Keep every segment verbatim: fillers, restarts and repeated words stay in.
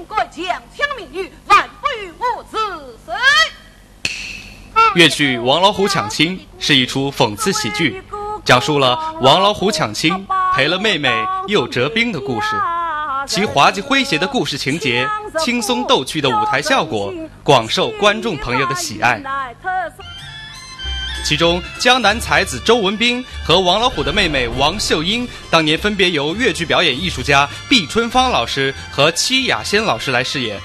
敢强抢民女，万不与我之事。越剧《王老虎抢亲》是一出讽刺喜剧，讲述了王老虎抢亲赔了妹妹又折兵的故事。其滑稽诙谐的故事情节、轻松逗趣的舞台效果，广受观众朋友的喜爱。其中，江南才子周文宾和王老虎的妹妹王秀英，当年分别由越剧表演艺术家毕春芳老师和戚雅仙老师来饰演。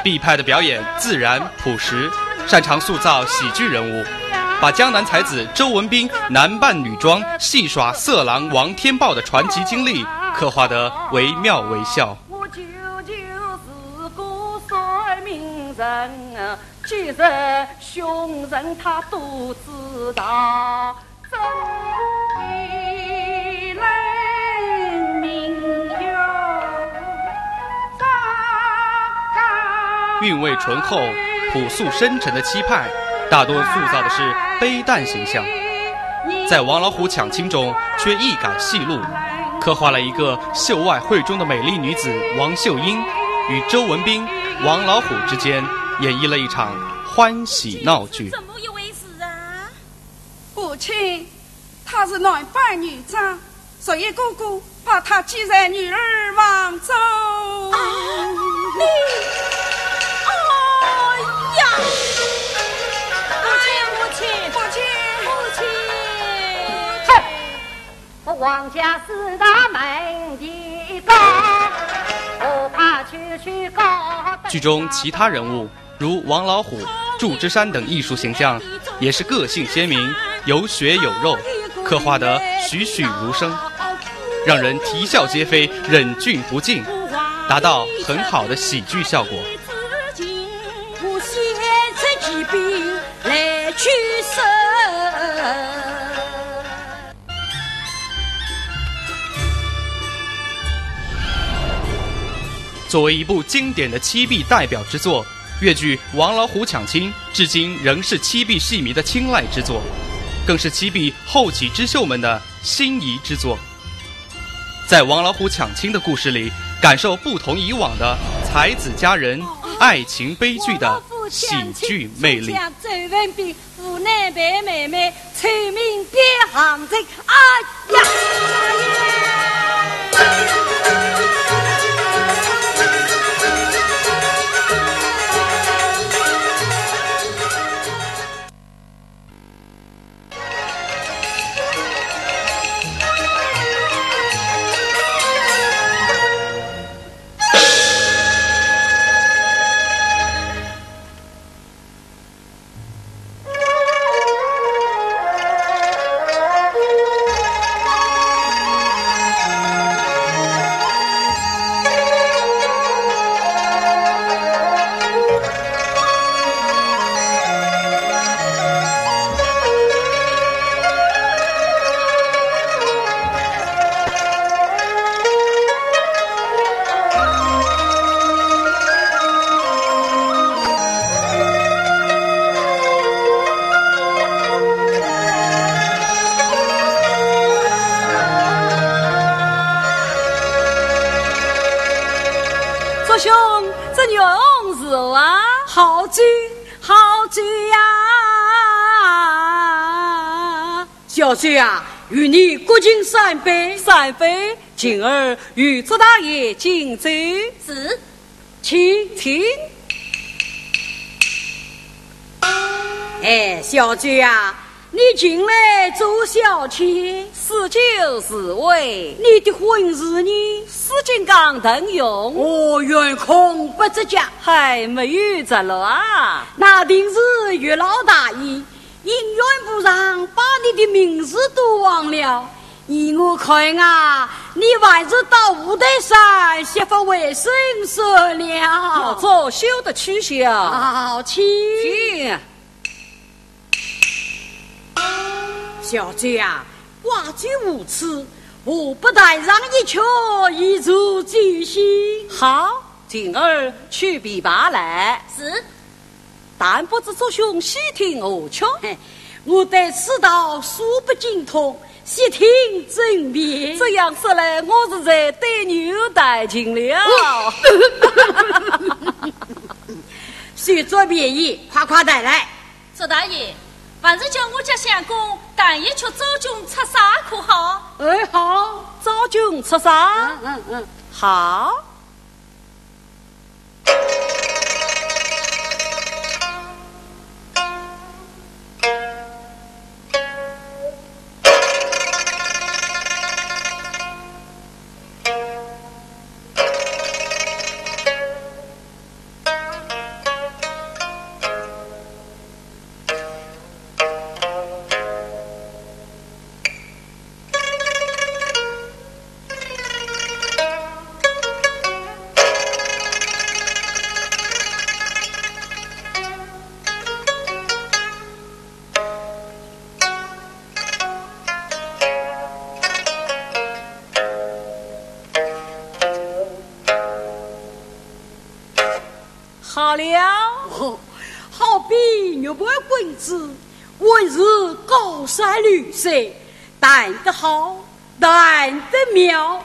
毕派的表演自然朴实，擅长塑造喜剧人物，把江南才子周文宾男扮女装戏耍色狼王天豹的传奇经历刻画得惟妙惟肖。我舅舅是个算命人，其实凶人他都知道。 韵味醇厚、朴素深沉的戚派，大多塑造的是悲旦形象。在《王老虎抢亲》中，却一改戏路，刻画了一个秀外慧中的美丽女子王秀英与周文宾、王老虎之间，演绎了一场欢喜闹剧。怎么一回事啊？ 母亲，她是男扮女装，所以哥哥把她寄在女儿房中。啊，你，哎呀！母亲，母亲，母亲，母亲！哼，我王家四大门第高，我怕区区高等。剧中其他人物 如王老虎、祝枝山等艺术形象，也是个性鲜明、有血有肉，刻画得栩栩如生，让人啼笑皆非、忍俊不禁，达到很好的喜剧效果。我先吃几杯来去生。 作为一部经典的戚壁代表之作，越剧《王老虎抢亲》至今仍是戚壁戏迷的青睐之作，更是戚壁后起之秀们的心仪之作。在《王老虎抢亲》的故事里，感受不同以往的才子佳人爱情悲剧的喜剧魅力。 无奈陪妹妹，臭名变行情，哎呀！ 祝兄，这玉瓮如何啊？好酒，好酒呀！小姐啊，与你各敬三杯。三杯。今儿与祝大爷敬酒。是。 请。请。哎，小姐啊，你近来做小妾？是酒是味。你的婚事呢？四金港等用。哦，原恐不着家。嗨，没有着落啊。那定是月老大爷，姻缘簿上把你的名字都忘了。 依我看啊，你还是到五台山歇伏回身算了。要作休得取笑。好，请。请。小姐啊，花酒无此，何不台上一曲，以助酒兴？好，今儿取琵琶来。是。 但不知祝兄喜听何曲？嘿，我对此道素不精通，悉听尊便。这样说来，我是在对牛弹琴了。休做便衣，快快带来。祝大爷，还是叫我家相公弹一曲昭君出塞可好？哎，好，昭君出塞。嗯，嗯，嗯。好。 好了。哦，好比玉盘滚珠，浑是高山流水，弹得好，弹得妙，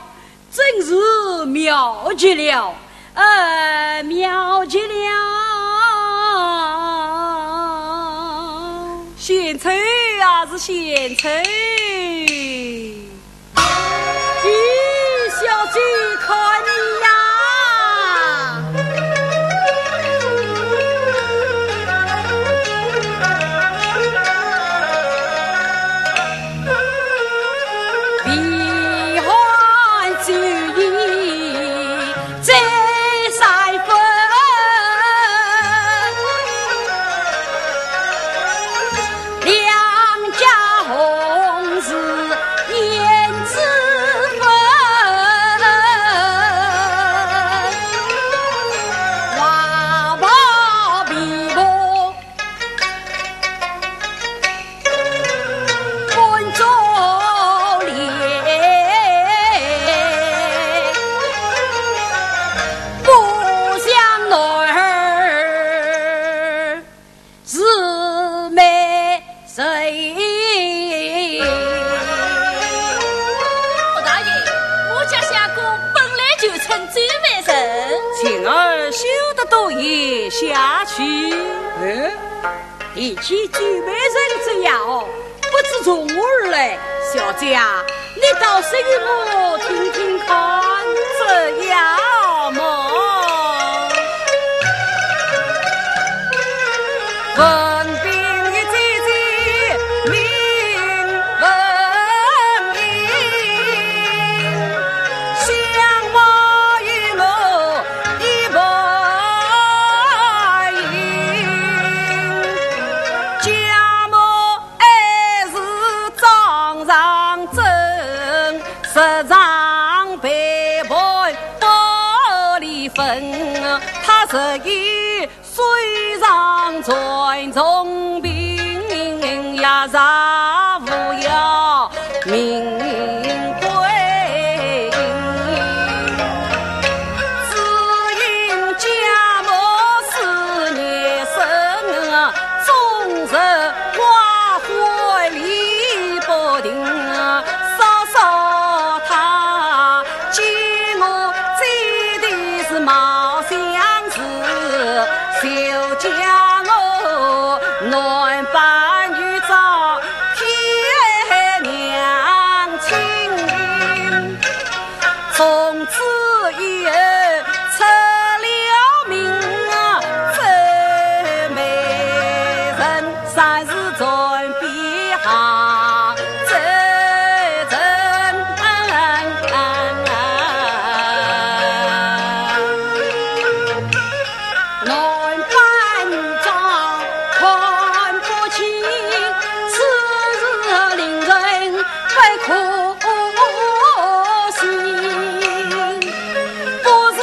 真是妙极了，呃，妙极了。献丑啊，是献丑。 咦，小姐，看你呀！大爷，我家相公本来就称赞美人。琴儿休得多言下去。哎，提起赞美人这样哦， 不知从何而来。小姐啊，你倒说与我听听看，怎样么？文凭一姐姐名文英，相貌与我一般般，家母 还是掌上珍，日常陪伴多离分。她日夜水上传从兵，夜夜扶摇 明桂英。只因家母思念深，终日挂怀理不停。嫂嫂她见我醉的是貌相似，就将我男扮女装 骗娘亲，从此以后出了名，这美人算是传遍杭州城。 男扮女装看不清，此事令人不可信。不是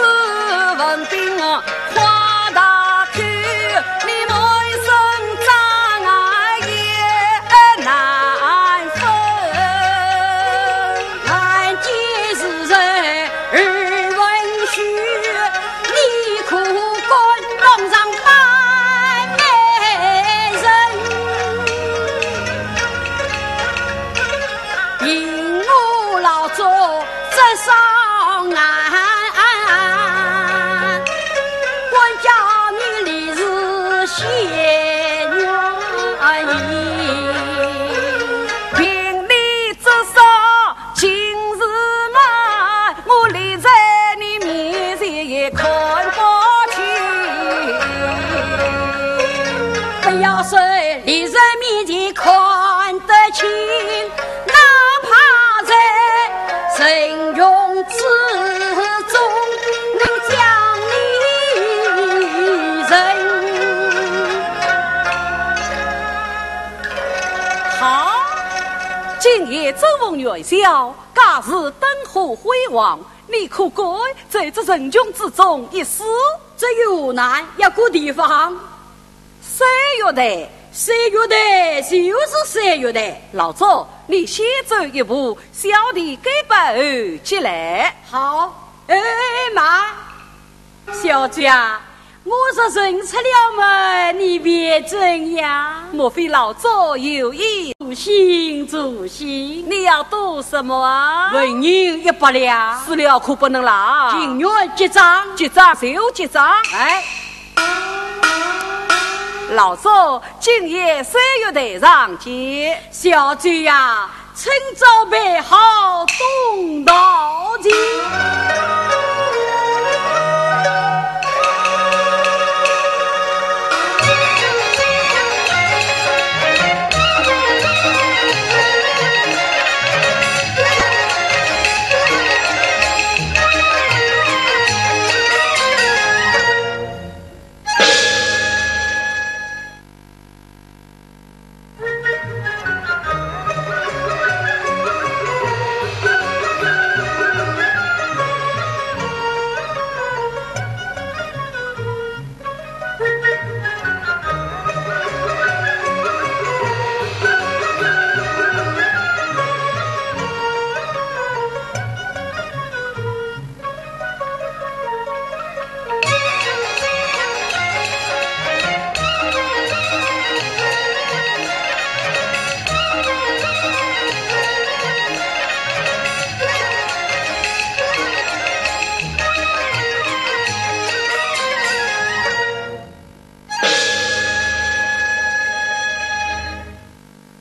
文凭花大口，你满身障碍人面前看得清，哪怕在人群之中能将你认。好，今夜周文元宵，皆是灯火辉煌，你可敢在这人群之中一试？这有难，要个地方。 三月台。三月台，就是三月台。老祝，你先走一步，小弟跟班后进来。好。哎，慢，小姐啊，我若认出了么，你便怎样？莫非老祝有意？助兴，助兴。你要赌什么啊？纹银一百两。输了可不能啦。情愿结账。结账就结账。哎。 老祝，今夜三月台上见。小姐呀，请早备好东道钱。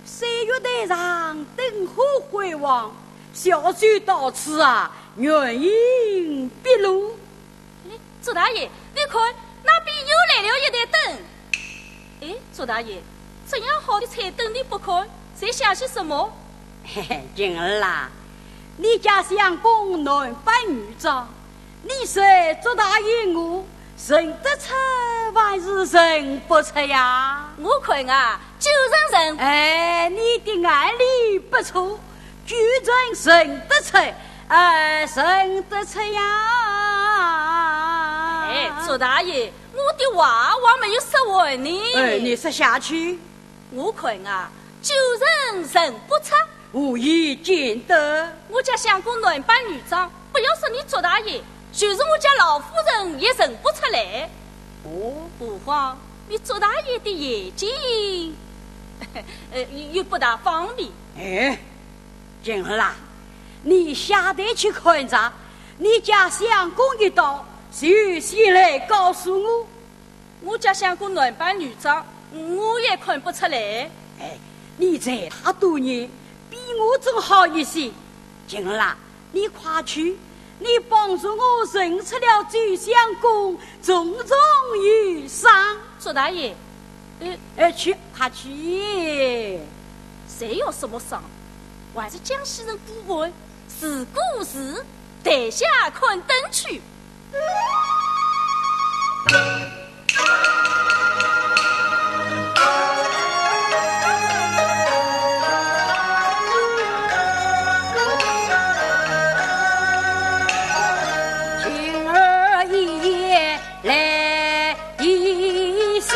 三月台上灯火辉煌，小姐到此啊，原形毕露。哎，祝大爷，你看，那边又来了一台灯。哎，祝大爷，这样好的彩灯你不看，在想些什么？嘿嘿，琴儿啊，你家相公男扮女装， 你说祝大爷我认得出还是认不出呀？我看啊，就认认。哎，你的眼力不错，居然认得出，哎，认得出呀。哎，祝大爷，我的话我还没有说完呢。哎，你说下去。我看啊，就认认不出。 何以见得？我家相公男扮女装，不要说你祝大爷，就是我家老夫人也认不出来。哦。何况你祝大爷的眼睛，呃，又不大方便。哎，琴儿啊，你下台去看着，你家相公一到，就先来告诉我。 我家相公男扮女装，我也看不出来。哎，你在他多年，比我总好一些。琴儿啊，你快去，你帮助我认出了周相公，重重有赏。祝大爷，呃，哎，去，快去。谁要什么赏？还是江西人古话，自古是台下看灯去。 琴儿一言来一行，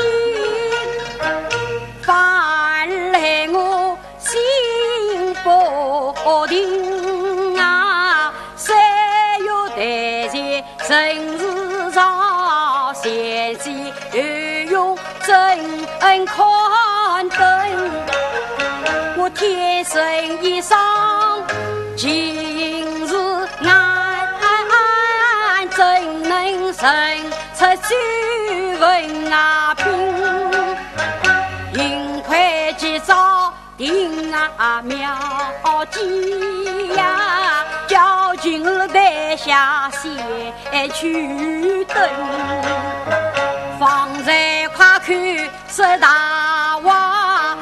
烦来我 心不定啊，三月台前人是少，贤婿有用怎看灯？我天生一双近视眼，怎能认出周文啊宾？幸亏今朝 定啊妙计呀，叫琴儿台下先去等。方才夸口说大话，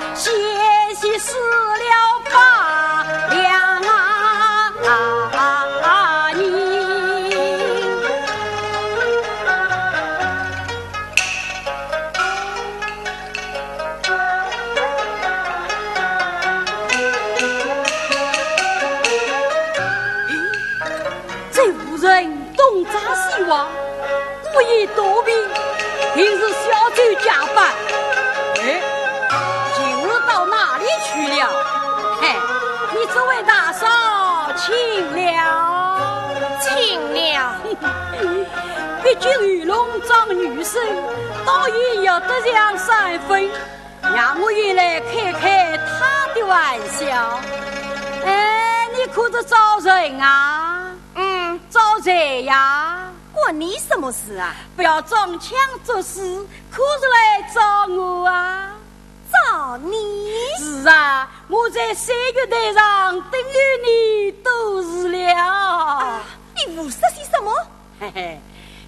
大嫂，请了。请了。毕竟游龙装女身，倒也要得像三分，让我也来开开她的玩笑。哎，你可是找人啊？嗯，找谁呀？关你什么事啊？不要装腔作势，可是来找我啊？找你？是啊，我在三月台上等了你多时了。啊，你胡说些什么？嘿嘿，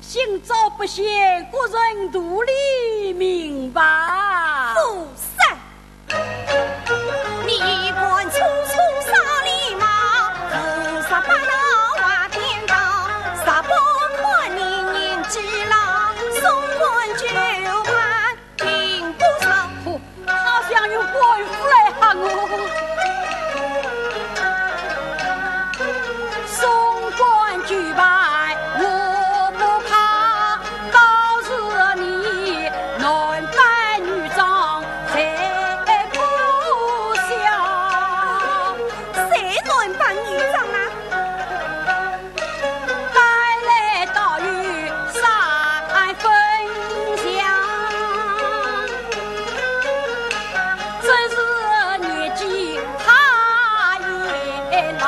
心照不宣，各人独立，明白？胡说！你敢匆匆杀里马，菩萨把那话颠倒，啥不看你年纪老，送官就办 并不上。哼，他想用官府来吓我。送官就办，我不怕，倒是你男扮女装才可笑。谁男扮女装啊？ 带来倒有三分像，真是年纪他也老，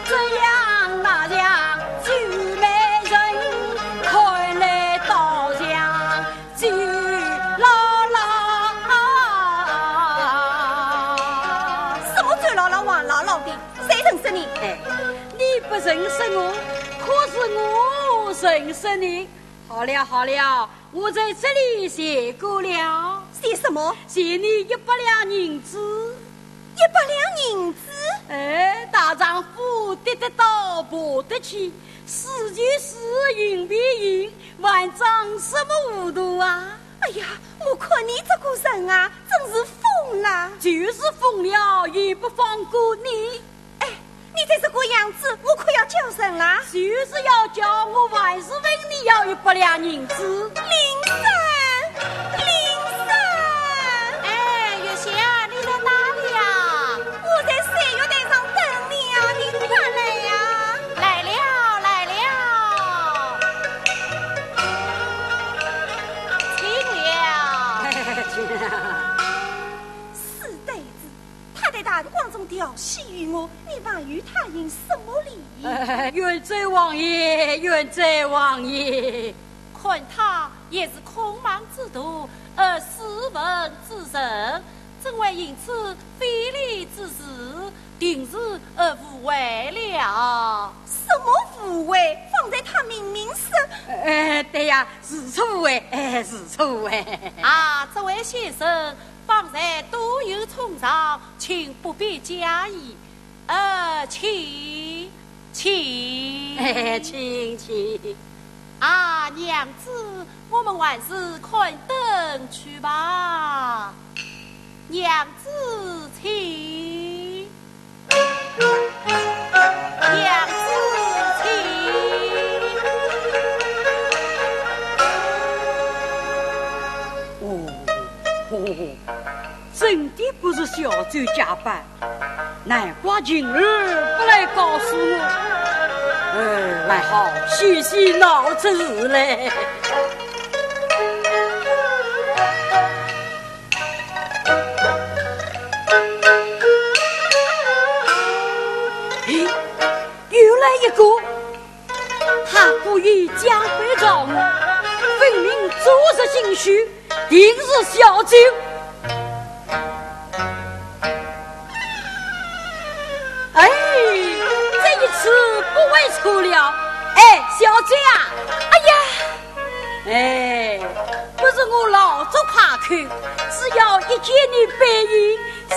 这样那样，秀美人看来倒像 周老老。什么周老老、王老老的？谁认识你？哎，你不认识我，可是我认识你。好了好了，我在这里谢过了。谢什么？谢你一百两银子。一百两银子？哎，大丈夫跌得倒，爬得起，是就是，赢便赢， 还装什么糊涂啊？哎呀，我看你这个人啊，真是疯了。就是疯了，也不放过你。哎，你再这个样子，我可要叫人了。就是要叫，我还是问你要一百两银子。林森，林森。哎，月霞，你在哪里呀？我在三月台上等你呀，你快来呀！ 来了，来了。请了。死呆子，他在大庭广众调戏于我，你还与他行什么礼？哎，冤罪枉也，冤罪枉也。看他也是孔孟之徒，呃，斯文之人，怎会行此非礼之事？ 定是，呃，误会了。什么误会？方才他明明是……哎，对呀，是错误会，哎，是错误会。啊，这位先生，方才多有冲撞，请不必加意。呃，请，请。哎，请，请。啊，娘子，我们还是看灯去吧。 娘子请。娘子请。哦，哦，真的不是小周假扮，难怪晴儿不来告诉我。哎，还好，许仙闹出事嘞。 咦，又来一个！他故意假扮着我，分明昨日进修，定是小周。哎，这一次不会错了。哎，小周啊！哎呀！ 哎，不是我老祝夸口，只要一见你背影，就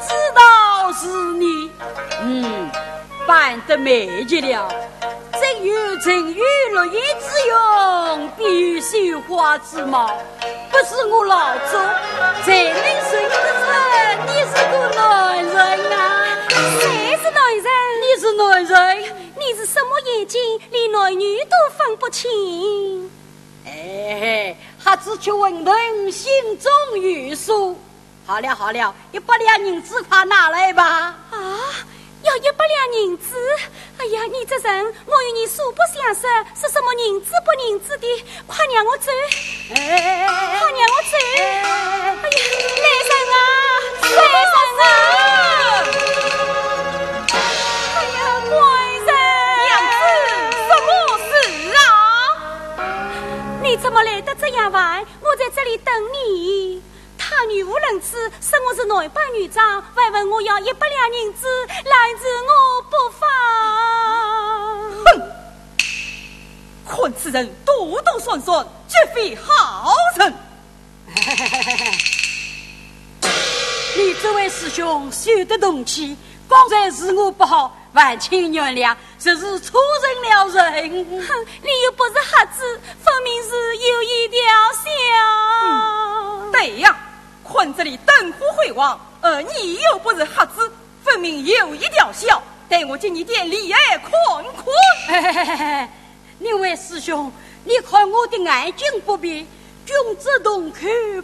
知道是你。嗯，扮得美极了，真有沉鱼落雁之容，闭月羞花之貌。不是我老祝，谁能认得出你是个男人啊？谁是男人？你是男人。你是什么眼睛，连男女都分不清。 哎，还只求问得心中有数。好了好了，一百两银子快拿来吧。啊，要一百两银子？哎呀，你这人，我与你素不相识，是什么银子不银子的？快让我走！哎，快让我走！哎，哎，哎，哎。哎呀，来人啊，来人啊！哎呀，官人！娘子，什么事啊？你怎么来得这样晚？我在这里等你。 他语无伦次，说我是男扮女装，还问我要一百两银子，拦住我不放。哼！看此人躲躲闪闪，绝非好人。你这位师兄休得动气，刚才是我不好， 还请原谅，实是错认了人。哼，你又不是瞎子，分明是有一条线。嗯，对呀，看这里灯火辉煌，而你又不是瞎子，分明有一条线，待我给你点厉害看看。嘿嘿嘿嘿， 那位师兄，你看我的眼睛不便，君子同口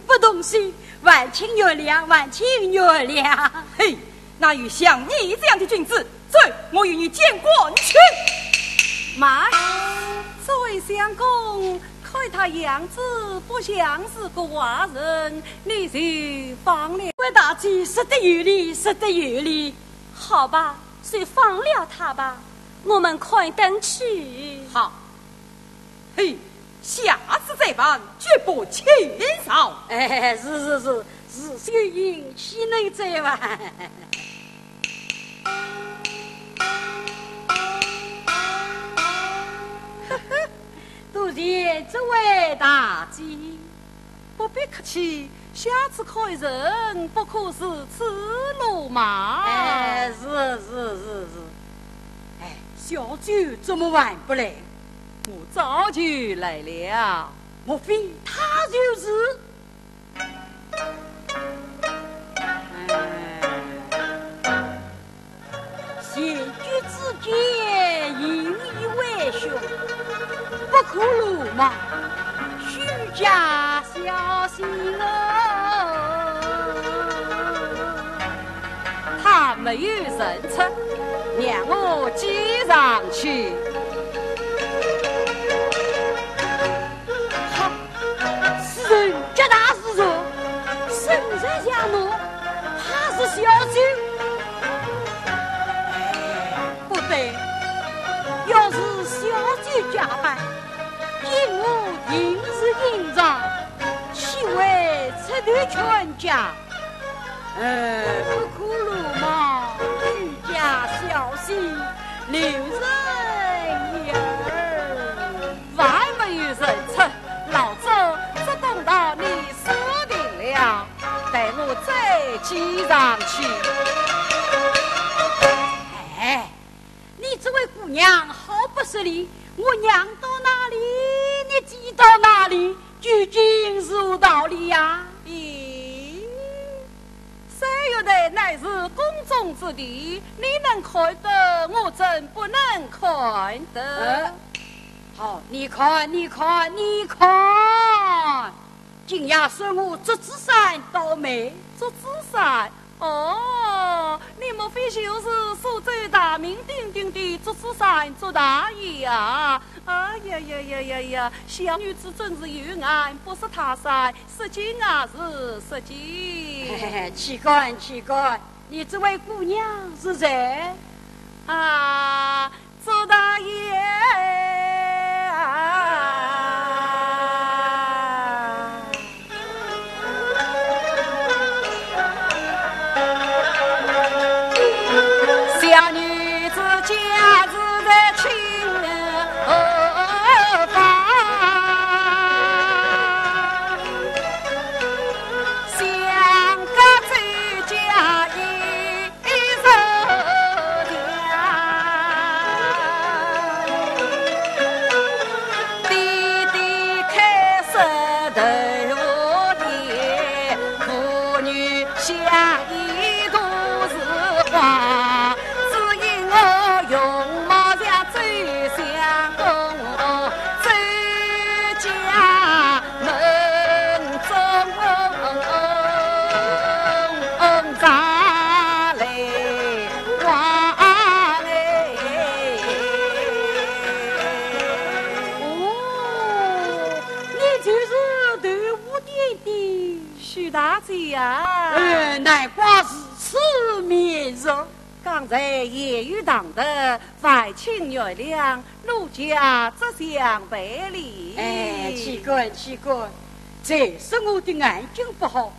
不同心，还请原谅，还请原谅。嘿，哪有像你这样的君子？走，我与你见官去。慢，这位相公，看他样子不像是个坏人，你就放了。关大姐说得有理，说得有理。好吧，就放了他吧，我们看灯去。好。 嘿，下次再办，绝不轻饶。哎，是是是，是，是，有运气能再办。呵呵，多谢这位大姐。 不必客气，下次看人不可如此鲁莽。哎，是是是是。哎，小周怎么还不来？我早就来了。莫非他就是？哎。 前车之鉴，引以为训，不可鲁莽，须加小心哦。他没有认出，让我记上去。好， 此人脚大如蛇，身材像龙，怕是小周。不对，要是小周假扮，见我定是硬上，岂会出头劝架？哎，不可鲁莽，须加小心，留神一二。 还没有认出，老周只当到你死定了，待我再记上去。哎，你这位姑娘好不识礼，我让到哪里，你挤到哪里，究竟是何道理呀？咦，三月台乃是公众之地，你能看得，我怎不能看得？呃， 好，你看，你看，你看，今夜说我祝枝山倒霉。祝枝山？哦，你莫非就是苏州大名鼎鼎的祝枝山祝大爷啊？哎呀呀呀呀呀，小女子真是有眼不识泰山，失敬啊是失敬。嘿嘿嘿，岂敢，岂敢，你这位姑娘是谁？啊， 祝大爷啊！小女子家住在清河坊，相隔周家一 一人家。许大姐呀。呃，难怪如此面熟。刚才言语唐突，还请原谅，奴家这厢赔礼。哎，岂敢，岂敢，这是我的眼睛不好，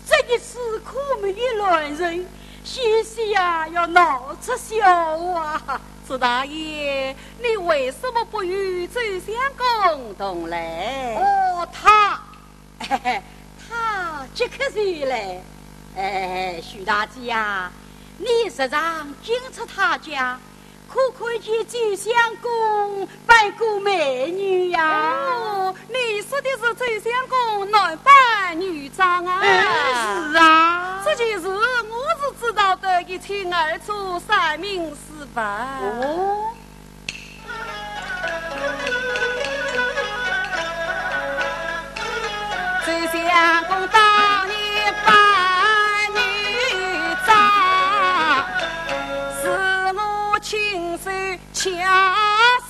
这一次可没有乱人，险些呀，要闹出笑话。祝大爷，你为什么不与周相公同来？哦，他，他即刻就来。哎，许大姐呀，你时常进出他家，可看见周相公扮过美女呀？哦，你说的是周相公男扮女装啊？哎，是啊。这件事我是知道得一清二楚，三明四白。哦。 周相公当年扮女装，是我亲手巧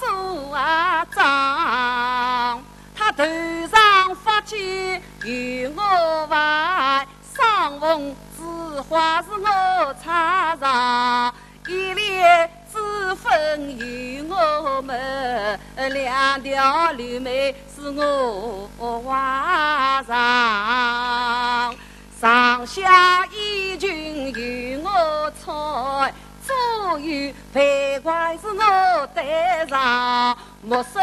手啊装。他头上发髻由我挽，双凤珠花是我插上，一粒 珠粉由我抹，两条柳眉是我画上，上下衣裙由我裁，左右配块是我戴上，目色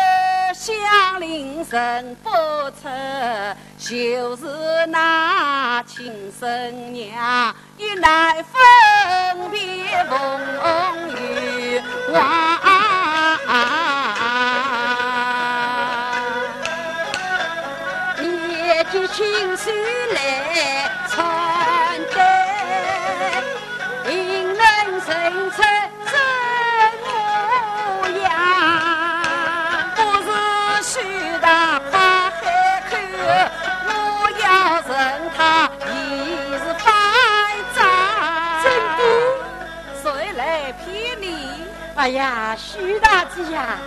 香菱认不出，就是那亲生娘。 也难分辨凤与凰。你的亲手来穿戴，定能认出 这模样。不是许大爷开口，我要认他，也是犯罪。真的？谁来骗你？哎呀，许大姐呀，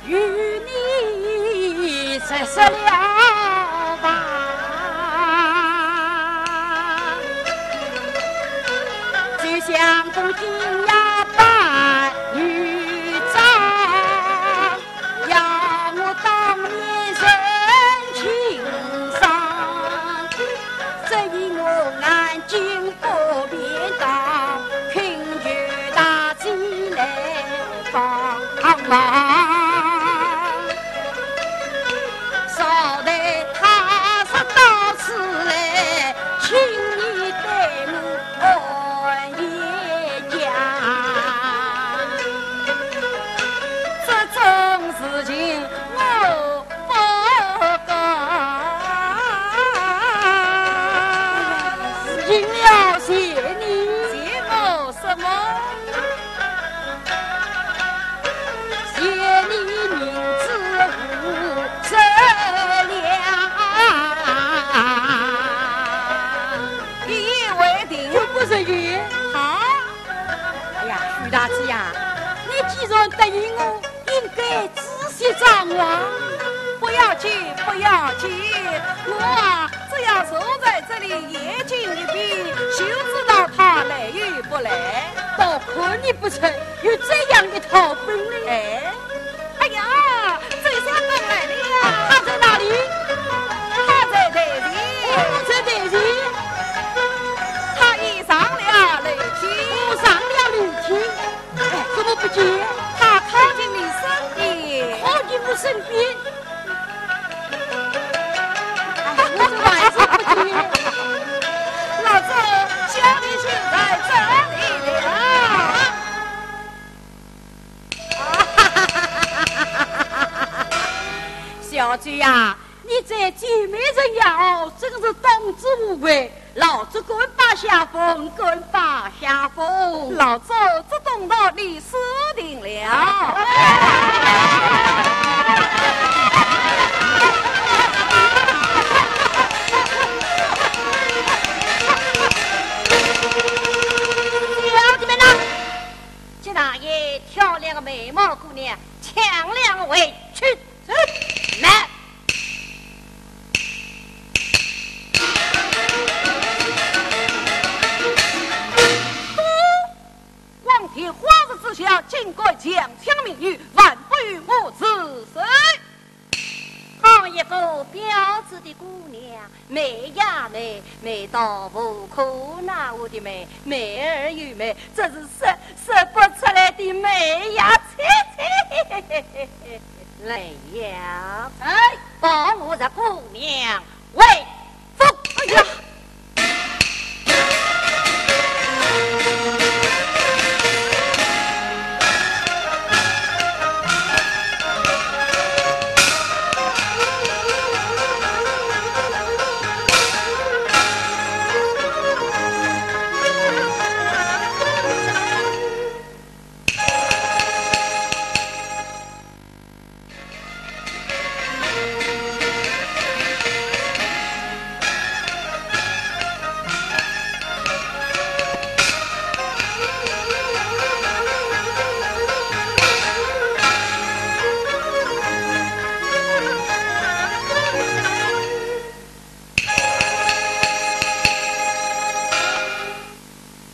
由你说说了吧。 周相公今夜扮女装，要我当面认亲生，只因我眼睛不便当，请求大姐来帮忙。 少待他是到此来，请你对我安一讲。这种事情我不敢。事情了，谢你。谢我什么？ 谢你银子五十两。一言为定。决不食言。好。哎呀，许大姐呀，你既然答应我，应该仔细张望。不要紧，不要紧，我啊， 只要坐在这里眼睛一闭，就知道他来与不来。倒看你不出有这样一套本领。哎，哎呀，周相公来了。他在哪里？他在台前。哦，在台前。他已上了楼梯。哦，上了楼梯。哎，怎么不见？他靠近你身边。靠近我身边？ 哎，我这还是不听。老周，小弟就在这里了。小周呀，你这救美人呀，哦，真是当之无愧。 老周甘拜下风，甘拜下风。老周，这东道你说定了。小姐们呐，给大爷挑两个美貌姑娘，抢两回去。来。敢强抢民女，万不与我住手。好一个标致的姑娘，美呀美，美到无可奈何的美，美而又美，这是说，说不出来的美呀！切切。来呀，哎，把我这姑娘 喂，走！哎呀！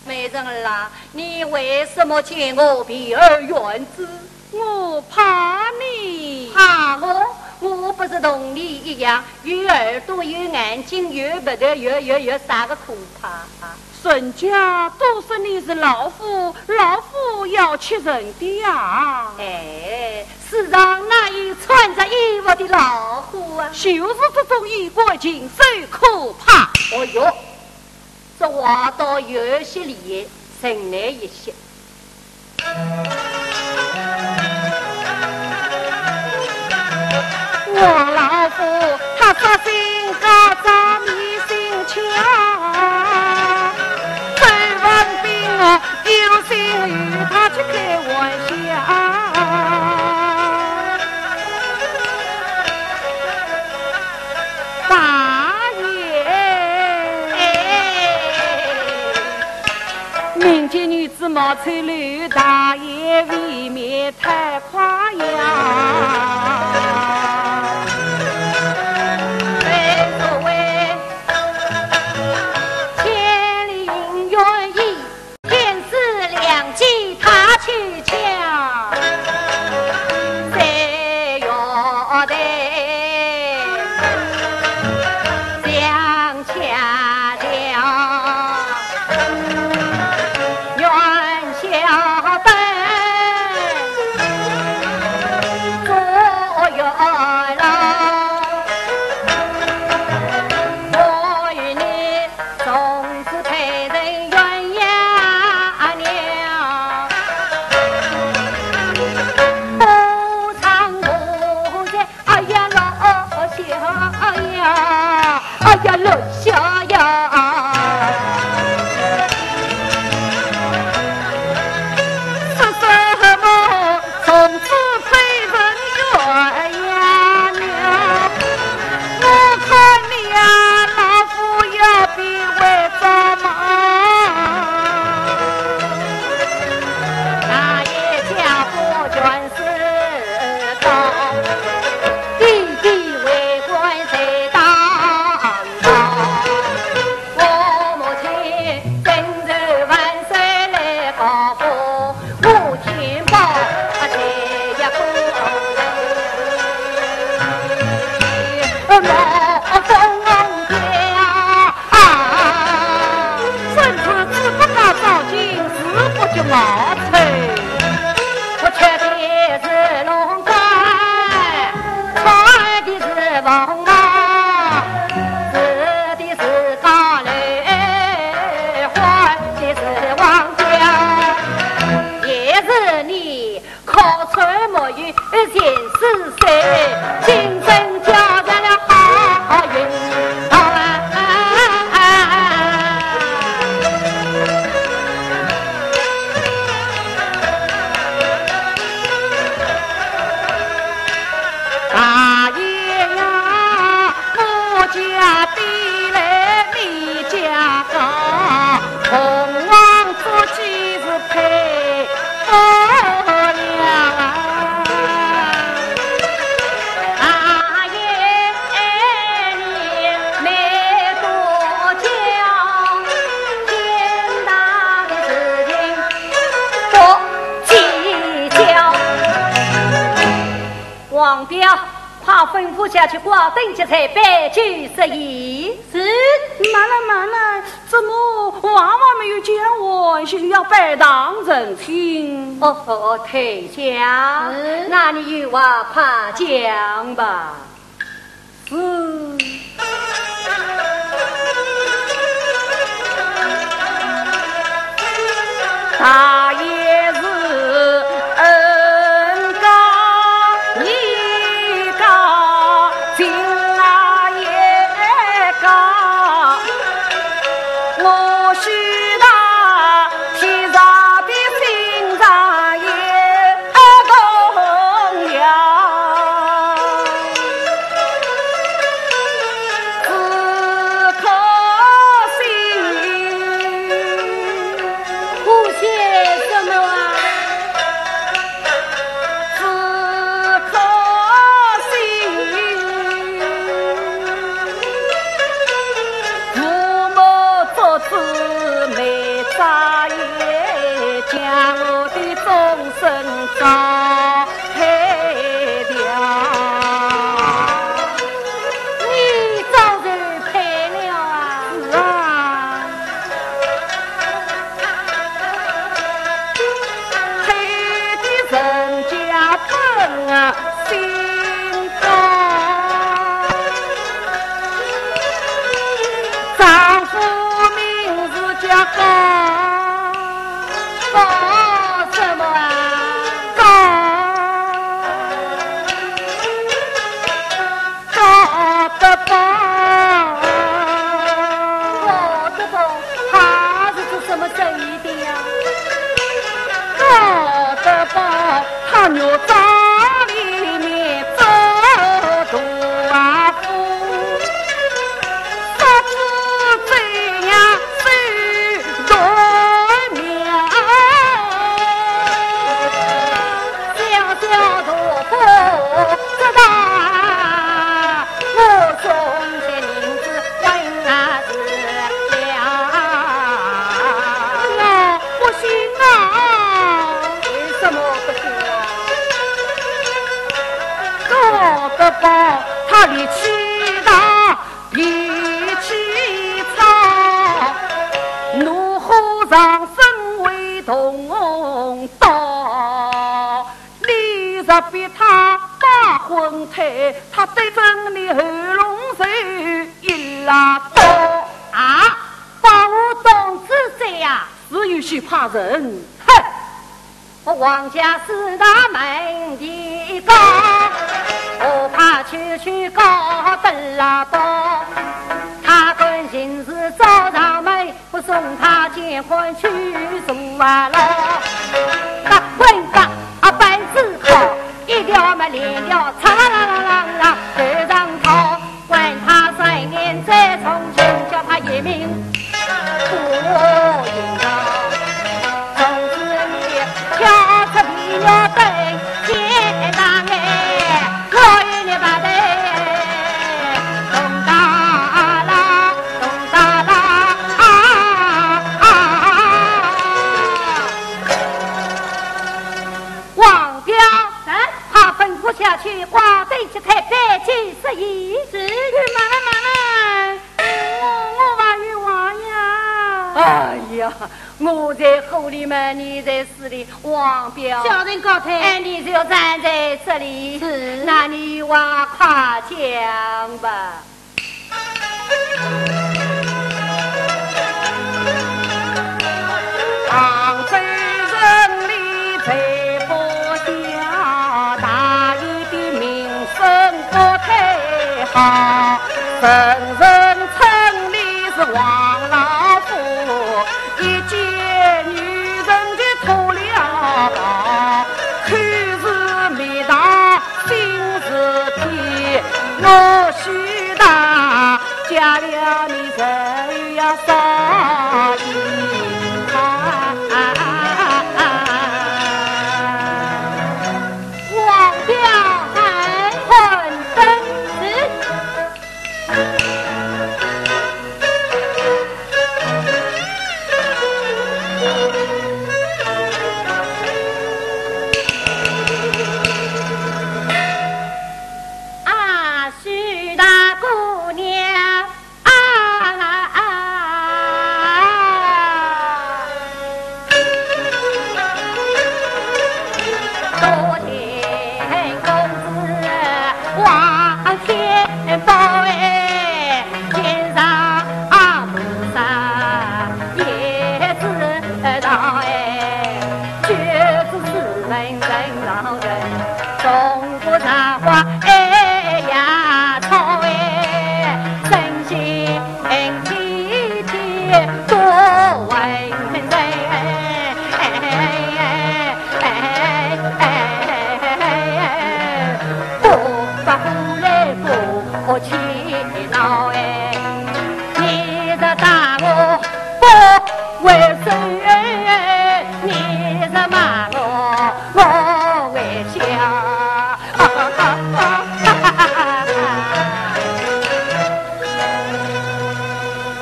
美人儿啊，你为什么见我避而远之？我怕你。怕我？我不是同你一样，有耳朵，有眼睛，有鼻头，有，有，有啥个可怕？人家都说你是老虎，老虎要吃人的呀。哎，世上哪有穿着衣服的老虎啊？就是这种衣冠禽兽可怕。哦哟， 这话倒有些理，人来一些。我老虎他杀性高，长面性巧，周文宾啊，有心与他去开玩笑。 大爷。哎。民间女子貌丑陋，大爷未免太夸耀。正所谓千里姻缘易， 天时良机他去抢，谁要得想恰巧，元宵灯。了，快吩咐下去，挂灯结彩，摆酒设宴。是。慢来，慢来，怎么娃娃没有见我，是要拜堂成亲？哦，哦，哦，退下。嗯。那你有话快讲吧。 是。大爷是恩高义高，敬啊也高，我许他 天上的心上也动摇，只可惜。不写什么啊？ 只可惜，父母做仔媒妁，将我的终身糟蹋掉。你早就配了啊！是啊。 配的人家本心高，丈夫名字叫高。高什么啊？高。 高德宝。高德宝，他是做什么生意的呀？高德宝，他肉庄里面做大夫，杀猪宰羊守大庙。小小大夫做大 我送些银子还啊是了。我不信啊。为什么不信啊？高德宝他力气大，脾气差，怒火上升为动刀。 你若逼他把婚退，他对准你喉咙就一拉刀。啊，把我当仔谁呀？是有些怕人。哼！我王家四大门第高，我怕区区高登拉宝。他敢行事找上门， 我送他见官去坐牢。打滚打啊板子好，一条么链条嚓啦啦啦啦啦头上套，管他三年再从军，叫他一命不应逃。从此你跳出皮肉对天上哎，我与你把对东大啦。 东大啦啊啊啊！王彪，哎，快吩咐下去，挂灯结彩，摆酒设宴。是。慢来，慢来，我，我还有话呀。哎呀，我在火里嘛，你在水里，王彪。小人告退。哎，你就站在这里。是。那你有话快讲吧。 杭州城里才不小，大爷的名声不太好，人人称你是王老虎，一见女人就脱了袍，口是蜜糖 心是铁，我许他嫁了你就要烧一炕。王彪，哎，混灯。是。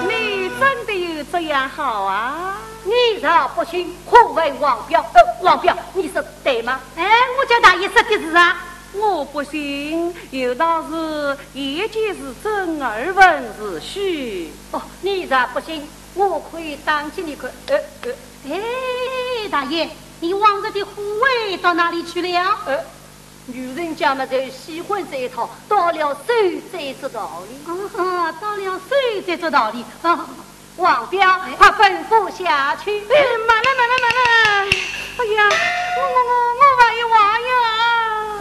你真的有这样好啊？你若不信，可问王彪。呃，王彪，你说对吗？哎，我叫大爷说的是啊。我不信，有道是眼见是真，耳闻是虚。哦，你若不信，我可以打给你看。呃，呃。哎，大爷，你往日的护卫到哪里去了？呃，女人家嘛，就喜欢这一套，到了手再说道理。啊，到了手再说道理。啊，王彪，哎。快吩咐下去。哎，慢来，慢来，慢来。哎呀，我，我，我，我还有话呀。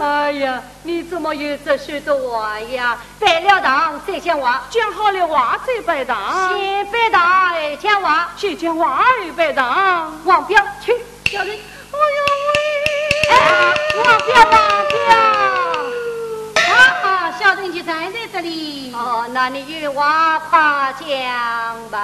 哎呀，你怎么有这许多话呀？拜了堂再讲话。讲好了话再拜堂。先拜堂后讲话。先讲话后拜堂。王彪，去。 小人。哎呦喂！哎，王彪，王彪！啊，小人就站在这里。哦，那你有话快讲吧。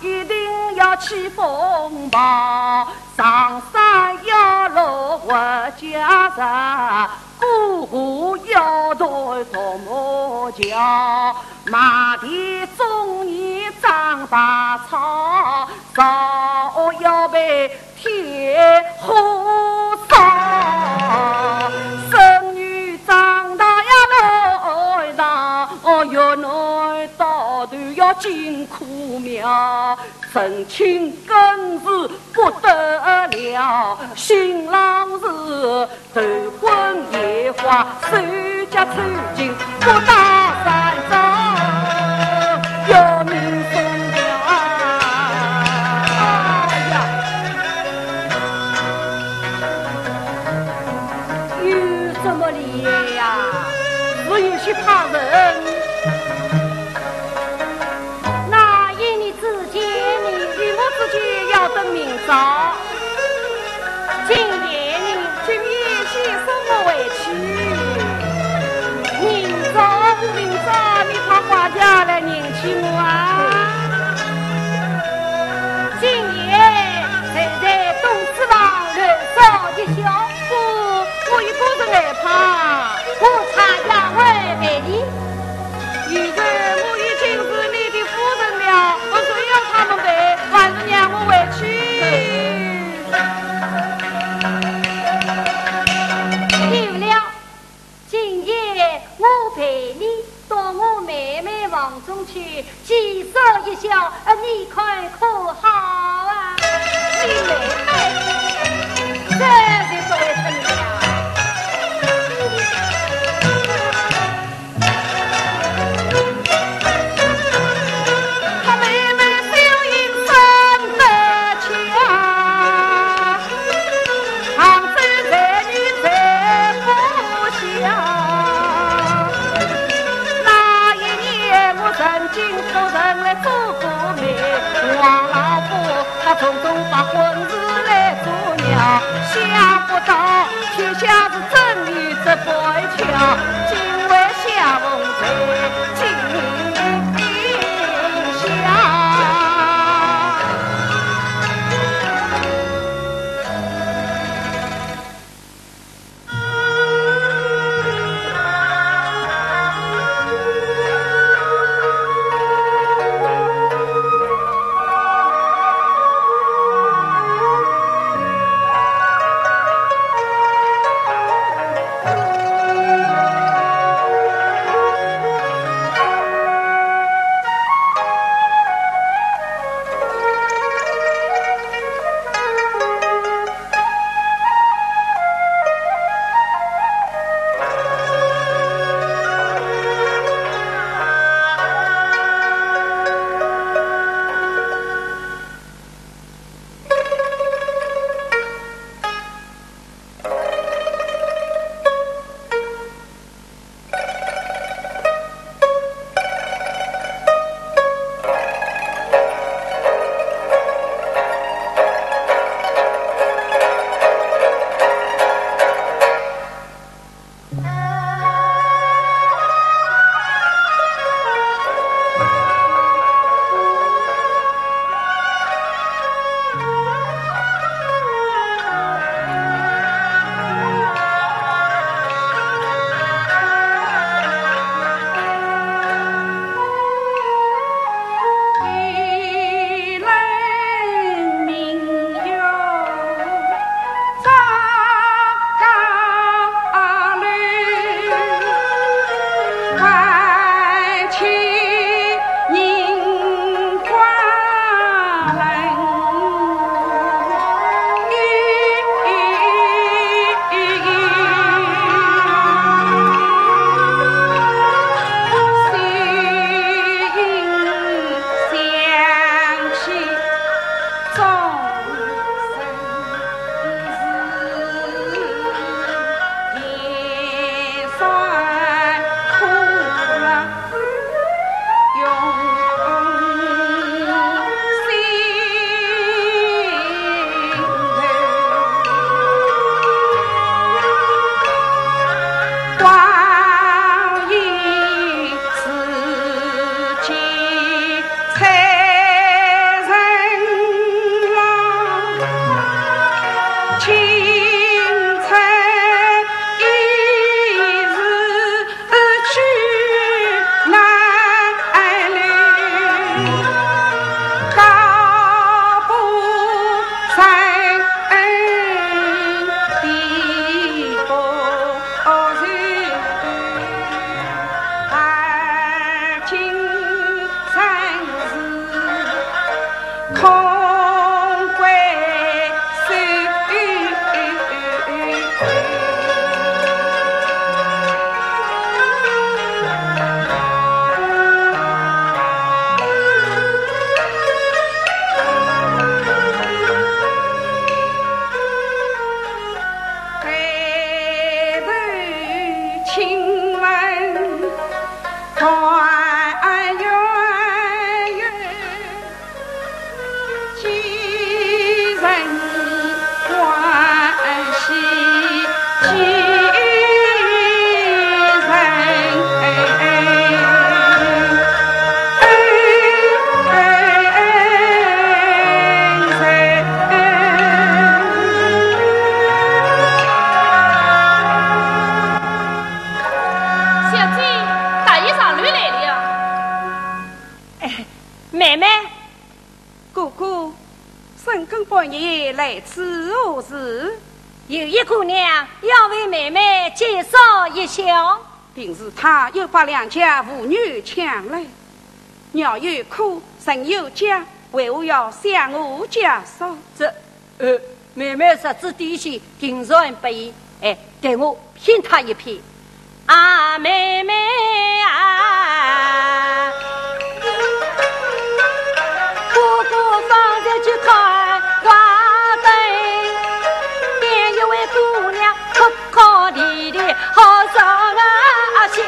一定要起风暴，上山要落活家人，过河要断独木桥，麦田中间长白草，少要被 天火烧，孙女长大呀，来到，哦，越南到头要进科庙，成亲更是不得了，新郎是头昏眼花，手脚抽筋， 不打三招，要命送了啊！哎呀，有这么厉害呀？是有些怕人。那依你之见呢？依我之见，要等明朝。 今夜呢，今夜先送我回去。明朝，明朝，你怕挂家来迎娶我啊？今夜谁在东书房留宿一宵？不，我一个人害怕。我差丫鬟陪你。 现在我已经是你的夫人了，我谁要他们陪，还是让我回去。有了，今夜我陪你到我妹妹房中去寄宿一宵，呃，你看可好啊？你妹妹？这就不会成了。深更半夜来此何事？有一姑娘要为妹妹介绍一下。定是她又把良家妇女抢来，鸟有窠，人有家，为何要向我介绍？这，呃，妹妹十指点线，定然不易。哎，待我骗她一骗。 啊，妹妹啊，哥哥方才去看花灯，见一位姑娘哭哭啼啼，好伤啊心。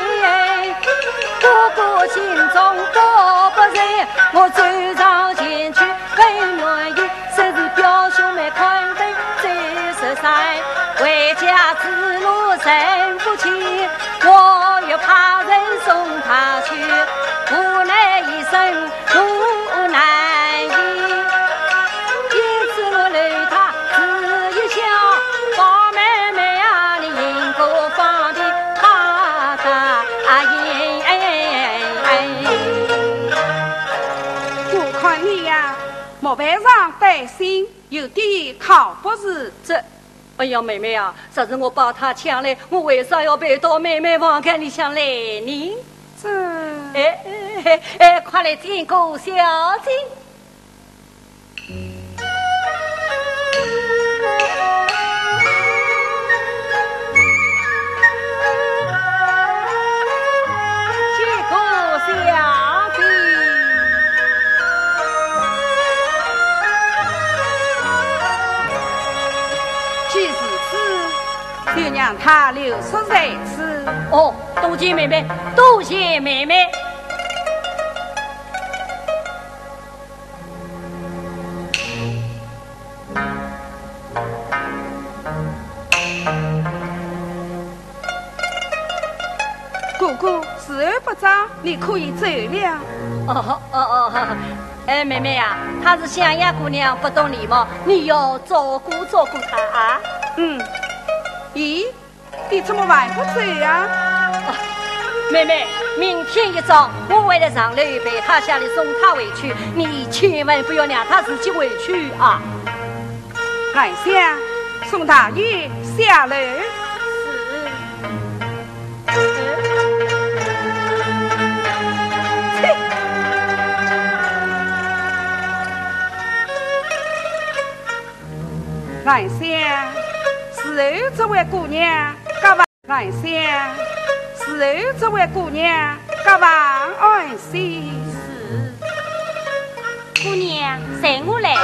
哥哥心中过不去，我走上前去， 问原因，说是表兄妹看灯走失散，回家之路寻不见，我又派人送她去，无奈一生路难行。因此我留她这一宵，把妹妹啊，你迎过方的花灯。 啊，哎，哎，哎，哎。我看你呀，莫扮上担心，有点靠不住。这，哎呀，妹妹啊，若是我把她抢来，我为啥要陪到妹妹房间里向来呢？这，哎，哎，哎，快来见过小姐。 见过小姐。既如此，就让她留宿在此。哦，多谢妹妹，多谢妹妹。 哥哥，时候不早，你可以走了。哦，哦，哦，哎，妹妹啊，她是襄阳姑娘，不懂礼貌，你要照顾照顾她啊。嗯。咦， 你怎么还不走呀？啊，妹妹，明天一早我会来上楼陪她下来送她回去，你千万不要让她自己回去啊。兰香，送大爷下楼。是。兰香，伺候这位姑娘，各位 兰香，伺候这位姑娘，各房安歇。是。姑娘，随我来。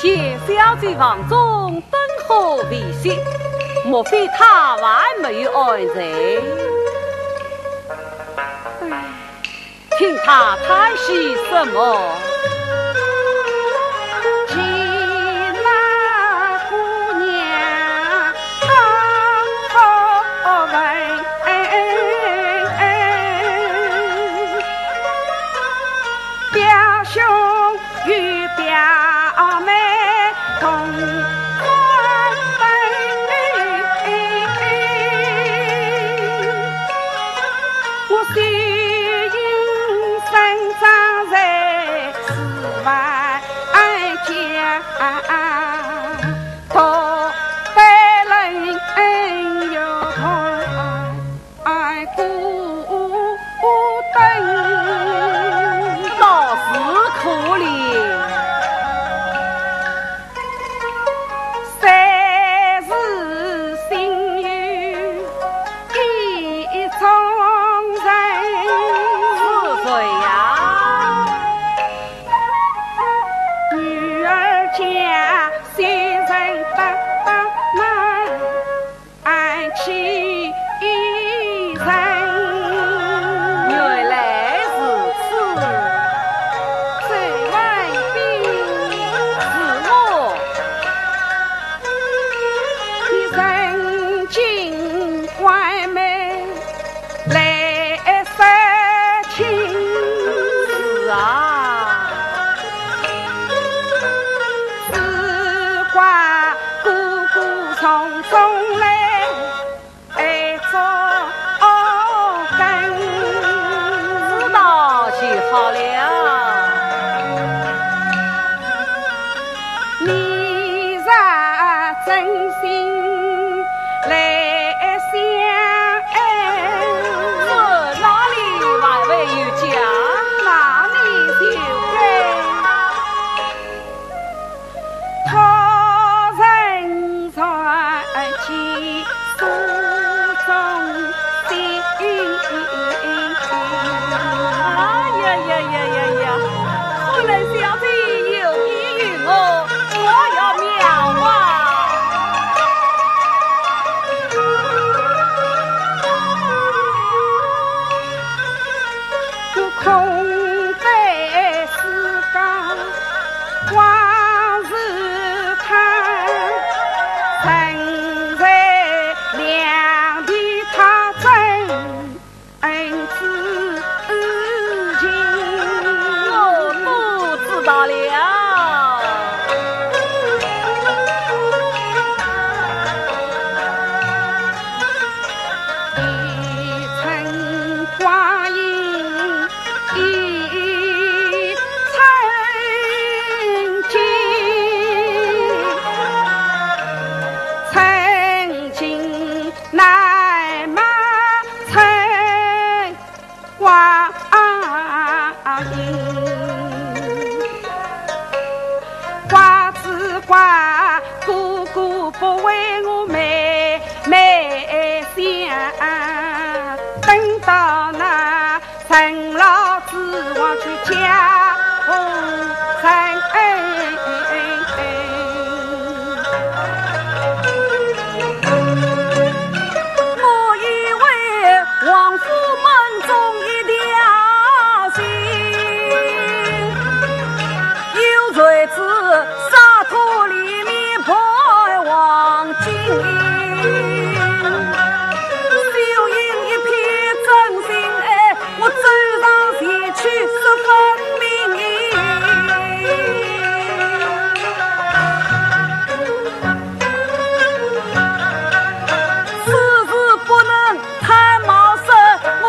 见小姐房中灯火未熄，莫非她还没有安睡？唉， 听她叹息什么？知道就好了。这哪里还会有假？哪里就该？ 哎呀呀呀呀呀呀！看来小姐有意于我，我要妙啊！ 我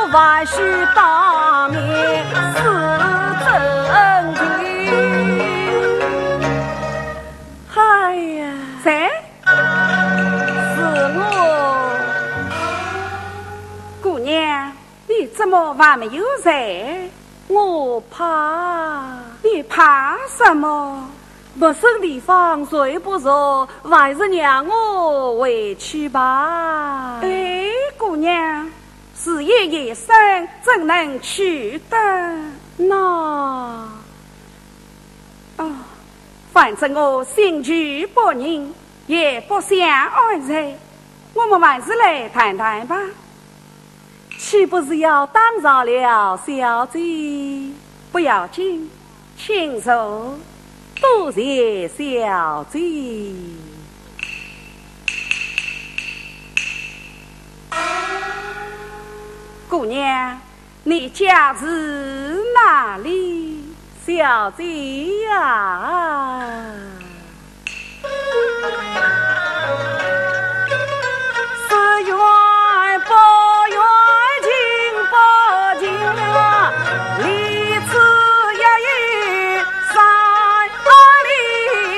不知道了。哎呀，谁？是我。姑娘，你怎么还没有睡？我怕。你怕什么？陌生地方睡不着，还是让我回去吧。哎，姑娘，时已夜深，怎能去得？那……哦，反正我心绪不宁，也不想安睡，我们还是来谈谈吧。 岂不是要打扰了小姐？不要紧，请坐。多谢小姐。姑娘，你家住哪里？ 小姐呀，是远不远，近不近啊？离此也有三里地。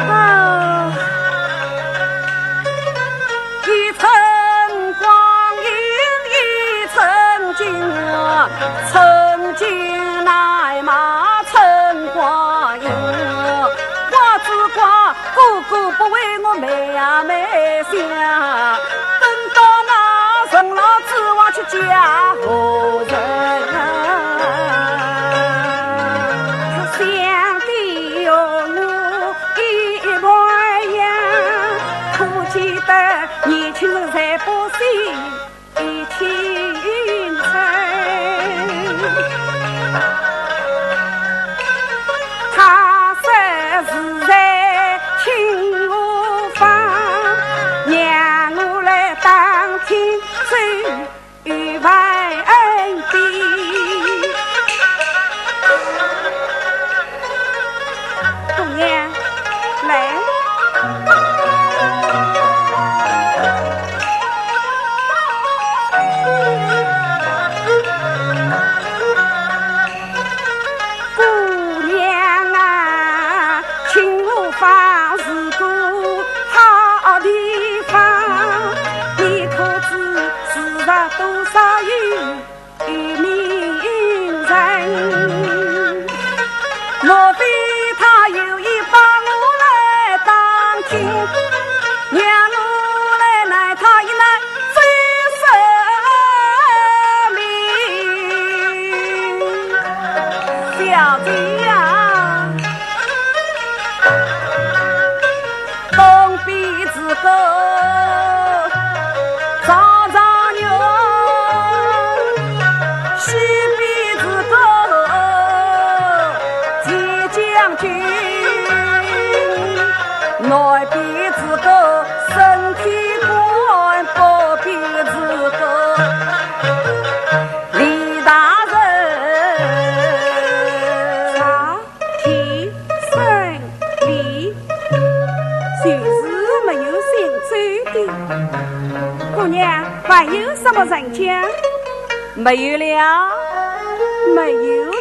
啊，一寸光阴一寸金啊，寸金难买寸光阴。花枝光，哥哥不为我美啊美香，等到那人老子我去嫁呀，东边是个长长牛，西边是个铁将军，南边是个升天官，北边是个 李大人。朝天升李，就是没有姓周的。姑娘，还有什么人家？没有了。没有了。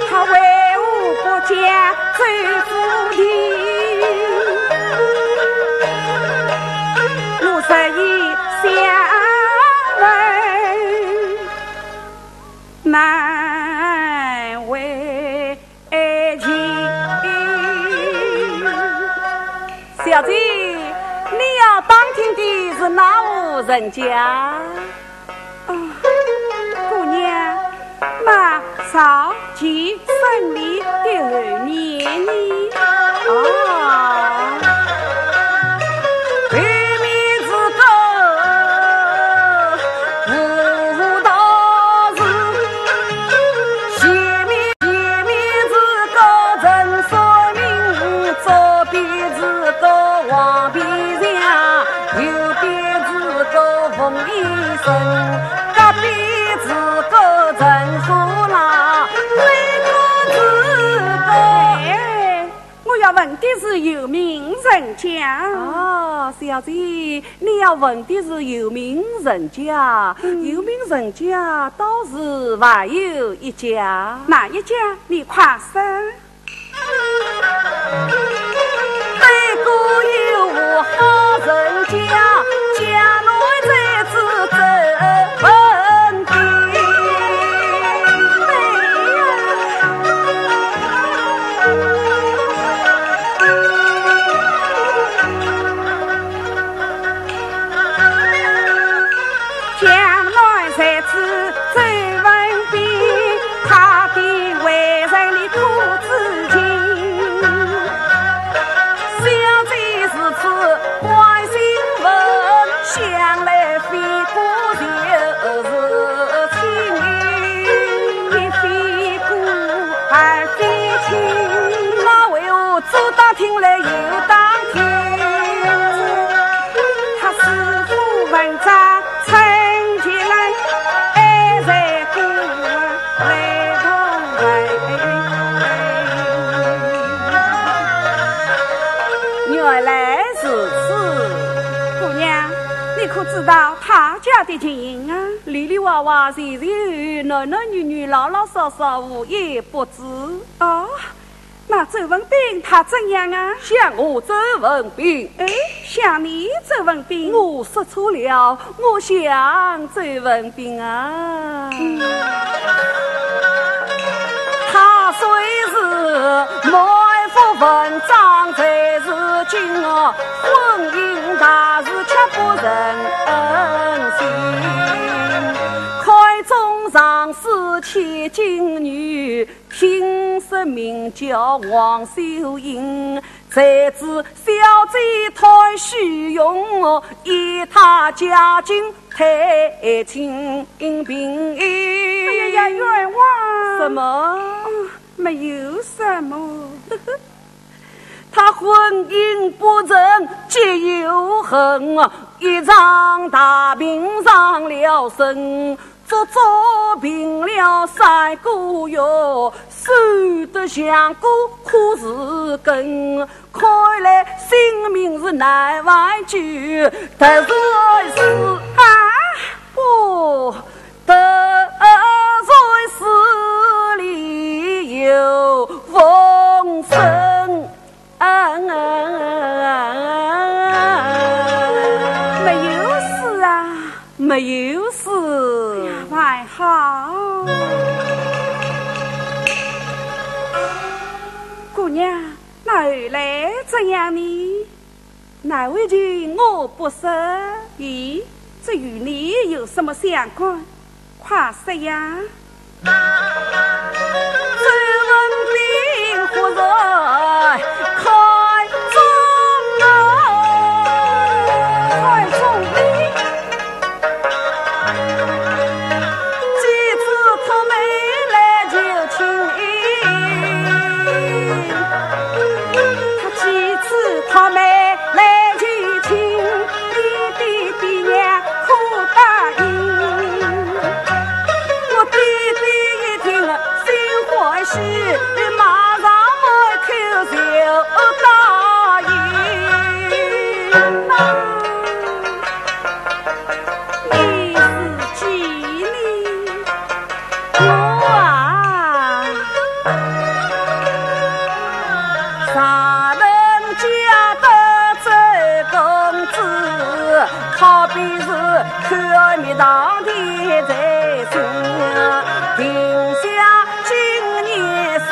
他为何不嫁周府的？ 我实已想问，难为情。小姐，你要打听的是哪户人家？ 啊，姑娘，那朝前升李的后面呢？哦，后面是个武大字，前面，前面是个陈三明，左边是个王皮匠。 右边是个凤仪生，隔壁是个陈福郎，对过是个。哎，我要问的是有名人家。哦，小姐，你要问的是有名人家。嗯。有名人家倒是还有一家。哪一家？你快说。 对过有户好人家，家内才子周文宾。家内才子周文宾，他的为人你可知情？小姐如此关心问，想来非古就是亲，非古而非亲。那为何左打听来右打听？他是否文章 成吉人，爱在故来同来。原来如此。姑娘，你可知道他家的情形啊？里里外外，前前后后，男男女女，老老少少，无一不知。哦， 那周文宾他怎样啊？想我周文宾。哎，想你周文宾。我说错了，我想周文宾啊。嗯。他虽是满腹文章才是经哦，婚姻大事却不忍心。开中上书千金女， 听说名叫王秀英，才知小姐太虚荣，嫌她家境太清贫。哎呀呀，冤枉！什么？哦，没有什么。她婚姻不成结又恨，一场大病上了身， 足足病了三个月，瘦得像个枯树根，看来性命是难挽救。特是死啊，不，特是死里有风声。 啊，没有死啊。没有死。哎呀，还好。姑娘，那后来怎样呢？难为情我不说。咦，这与你有什么相关？怕啥呀？周文宾忽然开中门，开中门。几次托媒来求亲，他几次托媒来求亲，你爹爹娘可答应？我爹爹一听心欢喜，马上满口就答应。你是几呢？我啊，上人家的周公子，好比是看蜜糖的在心，定下今年三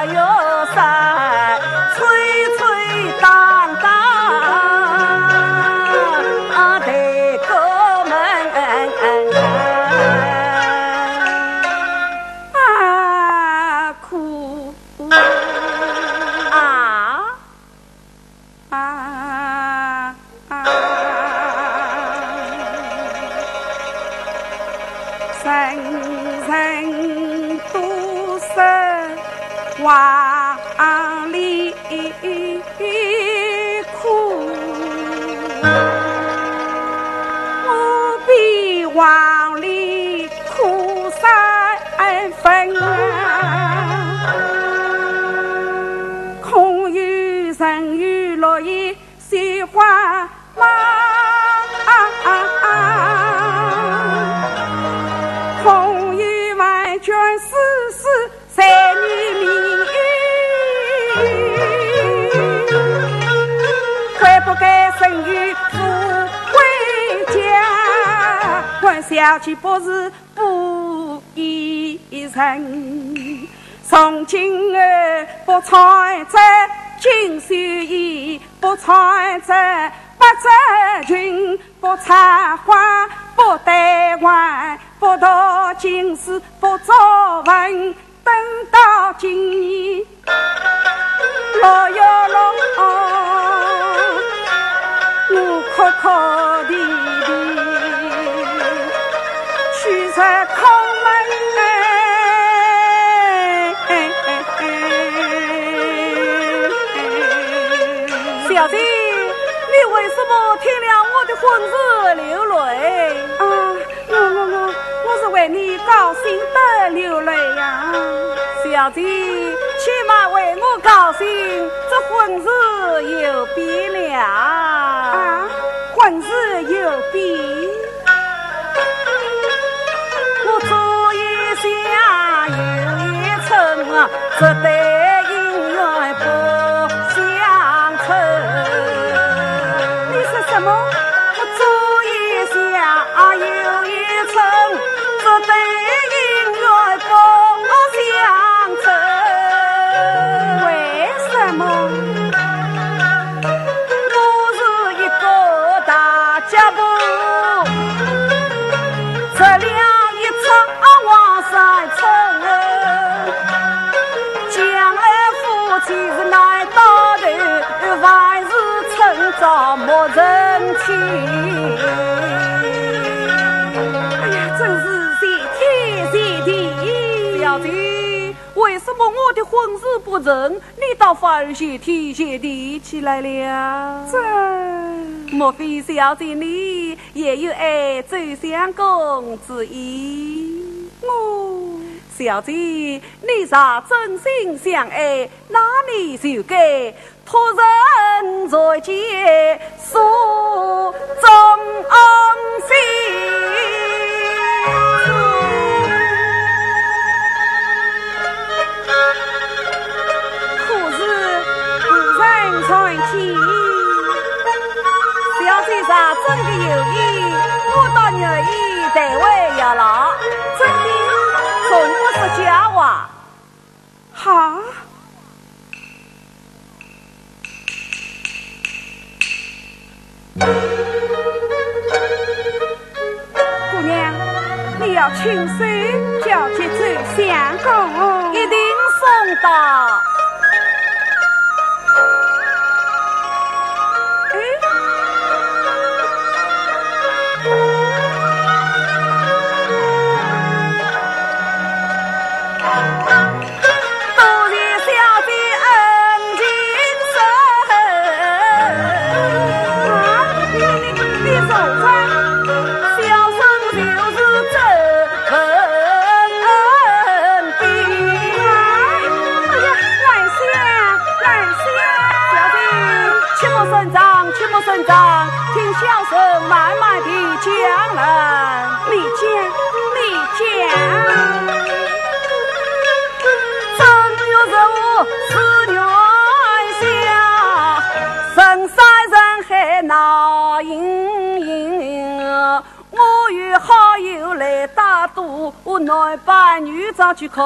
月三，吹吹打打，对过门。啊，苦啊！啊，啊，人人都说黄鹂苦，我比黄鹂苦三分。空有人有，落有绣花帽，空有万卷诗书，才女名誉。悔不该生于富贵家，还小姐不是 不义人。从今后不穿这锦绣衣，不穿这百褶裙，不插花，不戴环，不读经书，不作文。等到今年 六月六，我哭哭啼啼，去入空门。小姐，你为什么听了我的婚事流泪？啊， 我，我，我，我是为你高兴得流泪呀。小姐，且慢为我高兴，这婚事有变了。啊，婚事有变？我左右下右一称啊，这对姻缘不相称。你说什么？ 左一下，右一称，这对姻缘不相称。为什么？我是一个大脚婆，这两一尺啊，往上称。 将来夫妻是难到头，万事称着莫人听。哎呀，真是谢天谢地。小姐，为什么我的婚事不成，你倒反而谢天谢地起来了？这，莫非小姐你也有爱周相公之意？我，小姐， 你若真心相爱，那你就该托人传介诉衷心。可是无人传介。小姐若真的有意，我倒愿意代为效劳。真的？从不说假话。 好。姑娘，你要亲手交给周相公。一定送到。哎。多谢小姐恩情深。啊，你，你，你坐着。小生就是周文宾。哎呀，兰香，兰香。小姐，切莫声张，切莫声张，听小生慢慢地讲来。你讲，你讲。正月十五是元宵，人山人海闹盈盈。 我与好友来打赌，男扮女装去看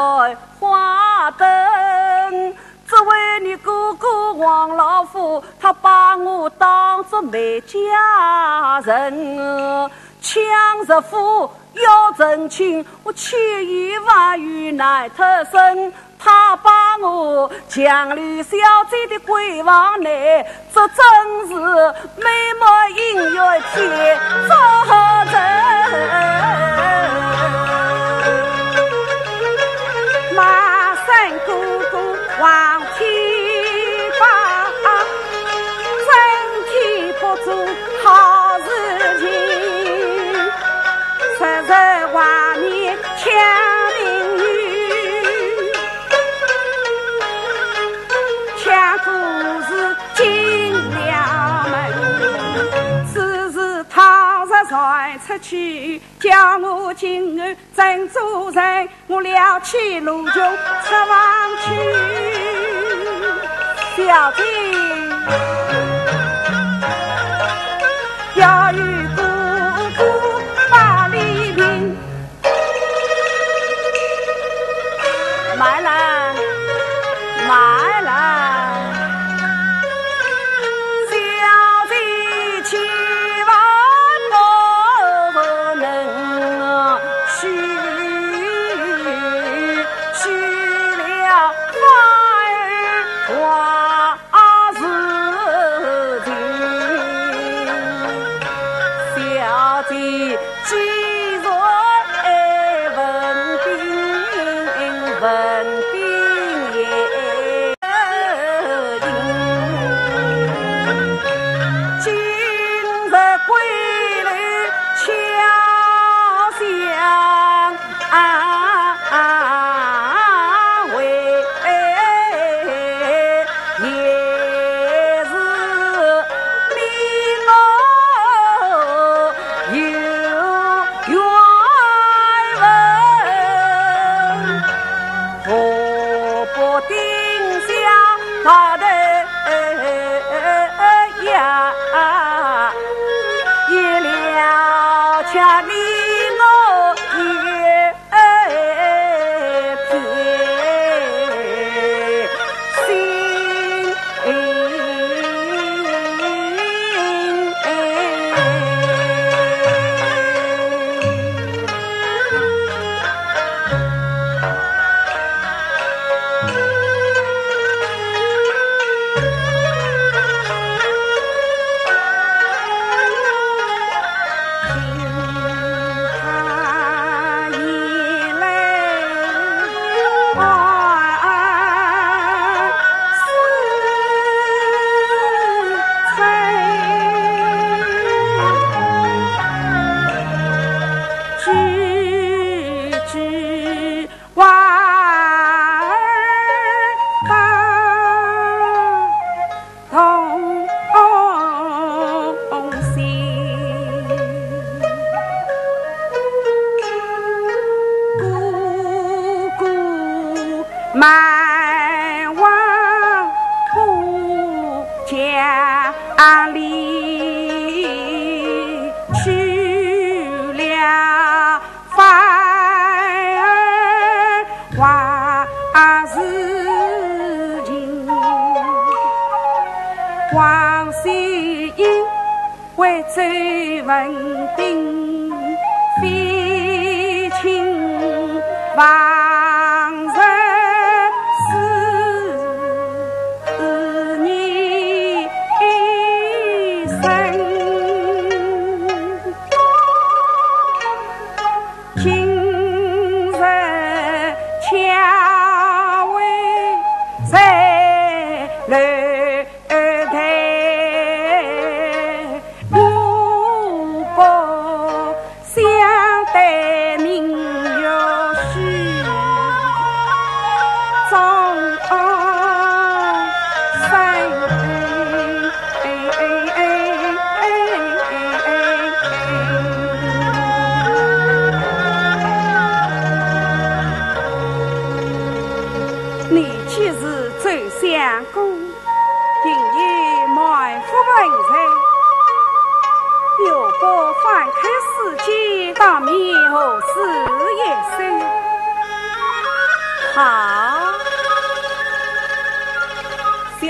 花灯。只为你哥哥王老虎，他把我当作没家人。抢着富要成亲，我千言万语难脱身。 他把我强留小姐的闺房内，这真是美梦姻缘天作成。骂声哥哥望天把，真天不做好事情，实在外面抢民女。 抢故事进了门，此事倘若传出去，叫我今后怎做人？我撩起罗裙出房去。小姐，要与哥哥把理平。 慢来，慢来，小姐千万不能许，许了反而坏 事情。小姐既然爱文宾，文宾也应。今日归来巧想安慰。 也是你我有缘分，何不定下白头呀？也了却你我也 心。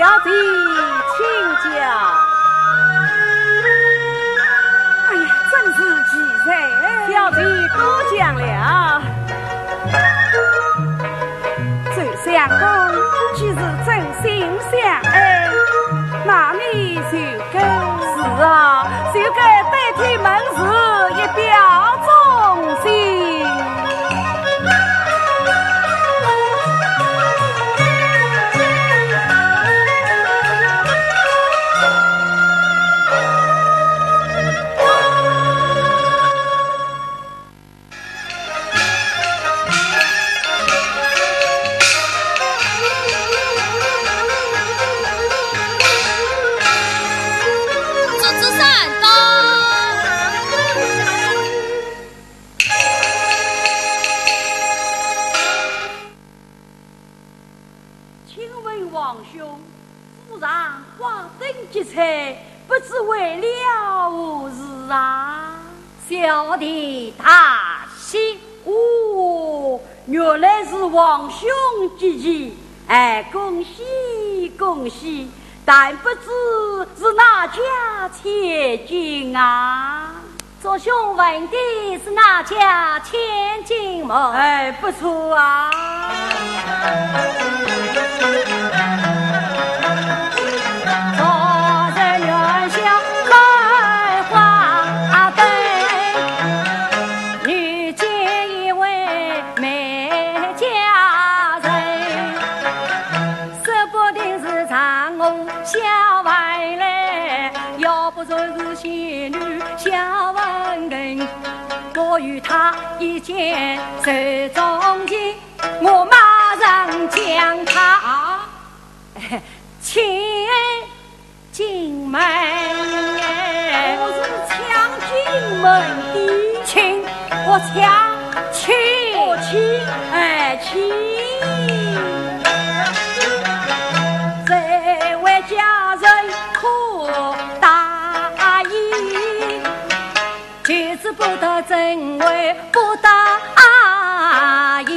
小姐请讲。哎呀，真是奇才。小姐过奖了。周相公，既是真心相爱，那你就该……是啊，就该代天盟誓，一表忠心。 祝枝山到。请问王兄，府上挂灯结彩，不知为了何事啊？小弟大喜。哦，原来是王兄吉期，哎，恭喜恭喜！但不知是哪家千金啊？ 祝兄问的是哪家千金么？哎，不错啊。昨日元宵开花灯，遇见一位美佳人，说不定是丈我小白来，要不就是 仙女笑问人，我与她一见如钟情，我马上将她，啊，请进门。我是抢进门的。请，我抢，请。我请，哎，请。这位佳人可 答应，就是不得真会不答应。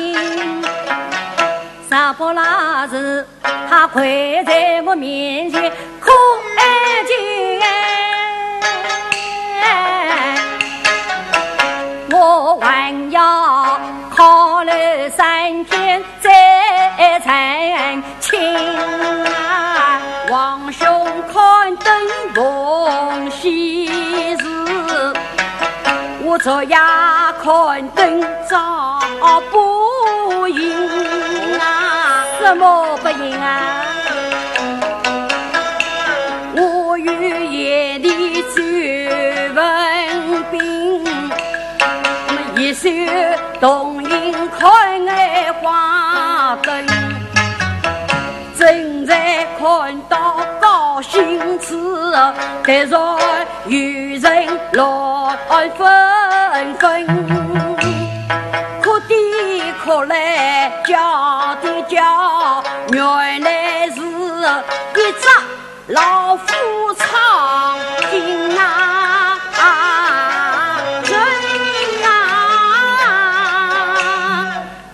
若不那时她跪在我面前哭哀求，我还要考虑三天 再成亲啊。王兄看灯逢喜事，我昨夜看灯照不应啊。什么不应啊？我与贤弟周文宾，一手 同饮看月花灯，正在看到高兴处，突然有人乱纷纷，哭的哭来，叫的叫，原来是一只 老虎闯进啊，进啊。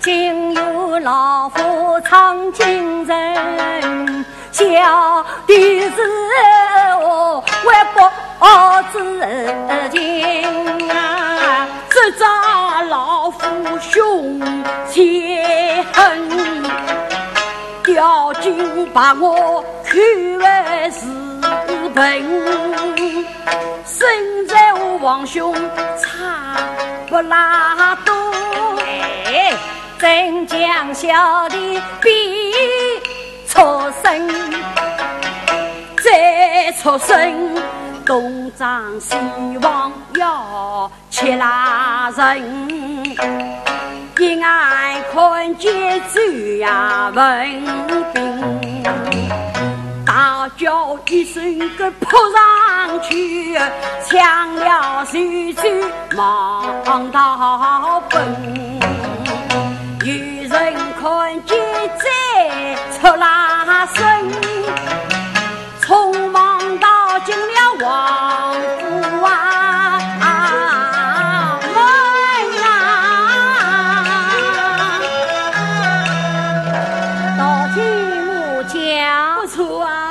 竟有老虎闯进人家的时候，还不知情啊。这只老虎凶且狠， 吊颈把我扣为是本，身在我王兄差不拉多。哎，真将小弟比畜生，再畜生，东张西望要 欺拉人，一眼看见周文宾，大叫一声个扑上去，抢了手镯忙逃奔。有人看见再畜拉生， 匆忙逃进了王府啊，门啊。道听我讲，不错啊。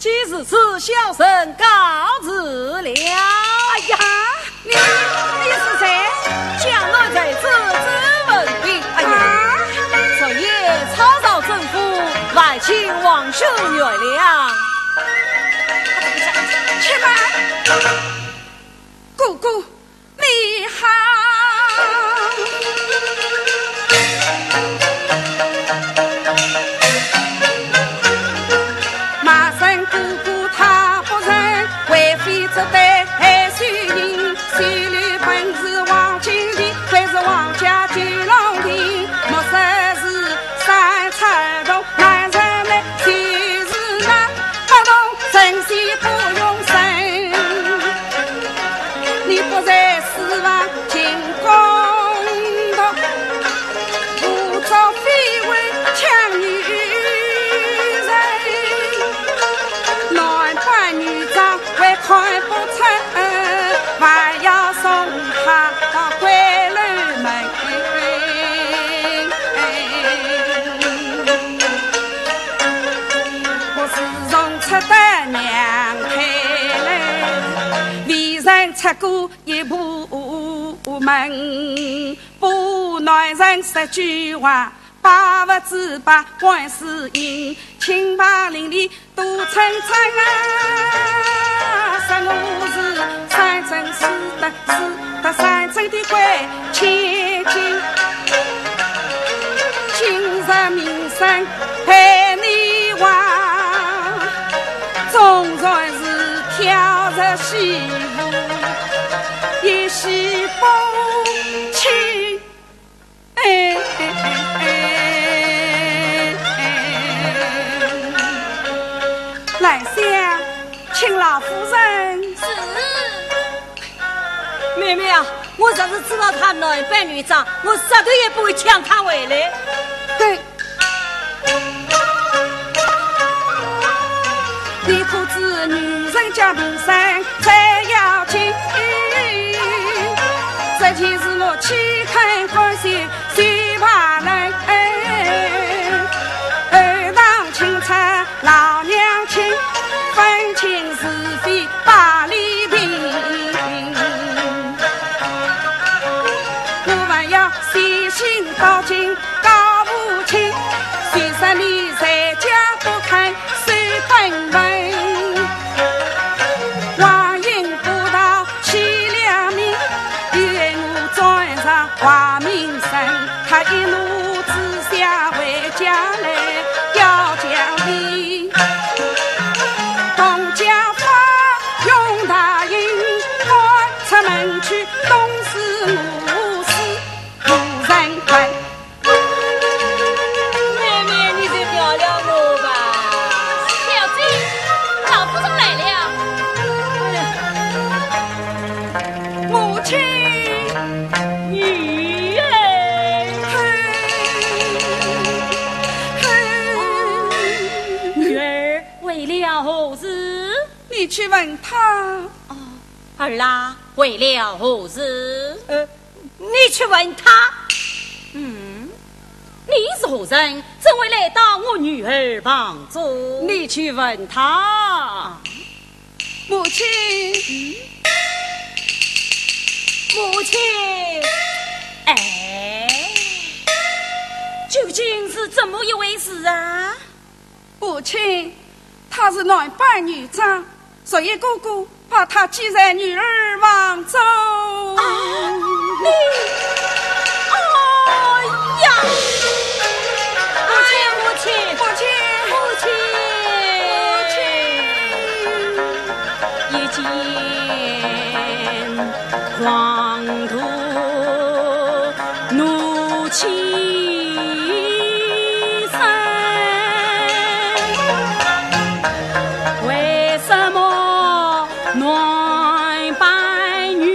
既如此，小生告辞了。哎呀，你，你是谁？江南才子朱文宾。哎呀，啊？昨夜吵扰政府，还请皇兄原谅。且慢，哥哥， 你好。我自从出得娘胎来，未曾出过一步门，把男人说句话，百勿之百万死因，清白淋漓多称赞啊！说我是三生四得四得三生的贵千金。 今日名声陪你话，纵然是挑着媳妇，也洗不清。哎，哎，哎，哎，哎。兰香，请老夫人。是。 妹妹啊，我若是知道他男扮女装，我杀头也不会抢他回来。对。你可知女人家名声最要紧？这件事我岂肯甘心？ 谁怕来？哎，二郎清唱老娘亲，分清是非把理平。我还要洗心刀剑告父亲，虽说你在家不肯 守本分。话音不到起了名，与我转上坏名声，他一怒之下回家来要讲理。东家发用大印，赶出门去，东施西施，无人管。 妹妹，你就饶了我吧。小姐，老夫人来了。母亲。女儿。女儿，为了何事？你去问他。哦，儿啊，为了何事？呃， 你去问他。嗯，你是何人？怎会来到我女儿房中？你去问他。母亲。母亲。哎，究竟是怎么一回事啊？ 母亲，他是男扮女装，所以哥哥把他寄在女儿房中。啊，你，哎呀！哎呀，母亲，母亲，母亲，母亲。一见狂徒 怒气生，为什么男扮女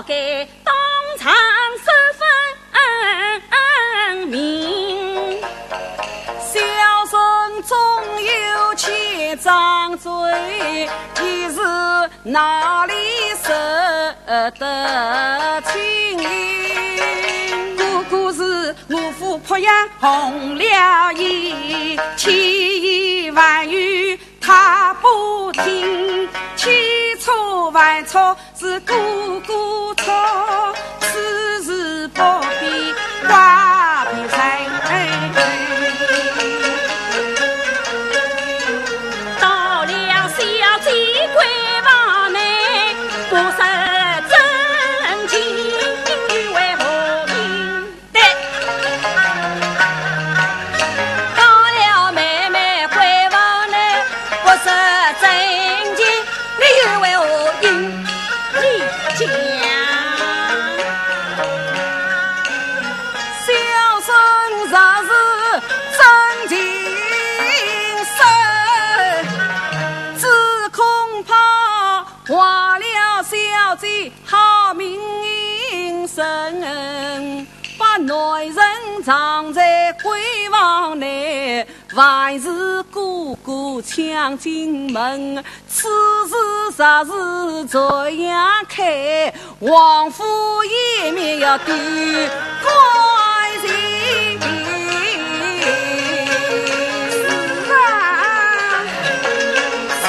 当场说分明。小人纵有千张嘴，其实哪里说得清？哥哥是我父鄱阳红了眼，千言万语他不听，千错万错 是哥哥错，此事不必怪别人。到了小姐闺房内，不说真情为何情？ 对。到了妹妹闺房内，不说真情，你又为何情？你讲。小生若是真情说，只恐怕坏了小姐好名声。 把男人藏在闺房内，万一哥哥抢进门，此事若是传扬开，王府颜面要丢光光。是啊，此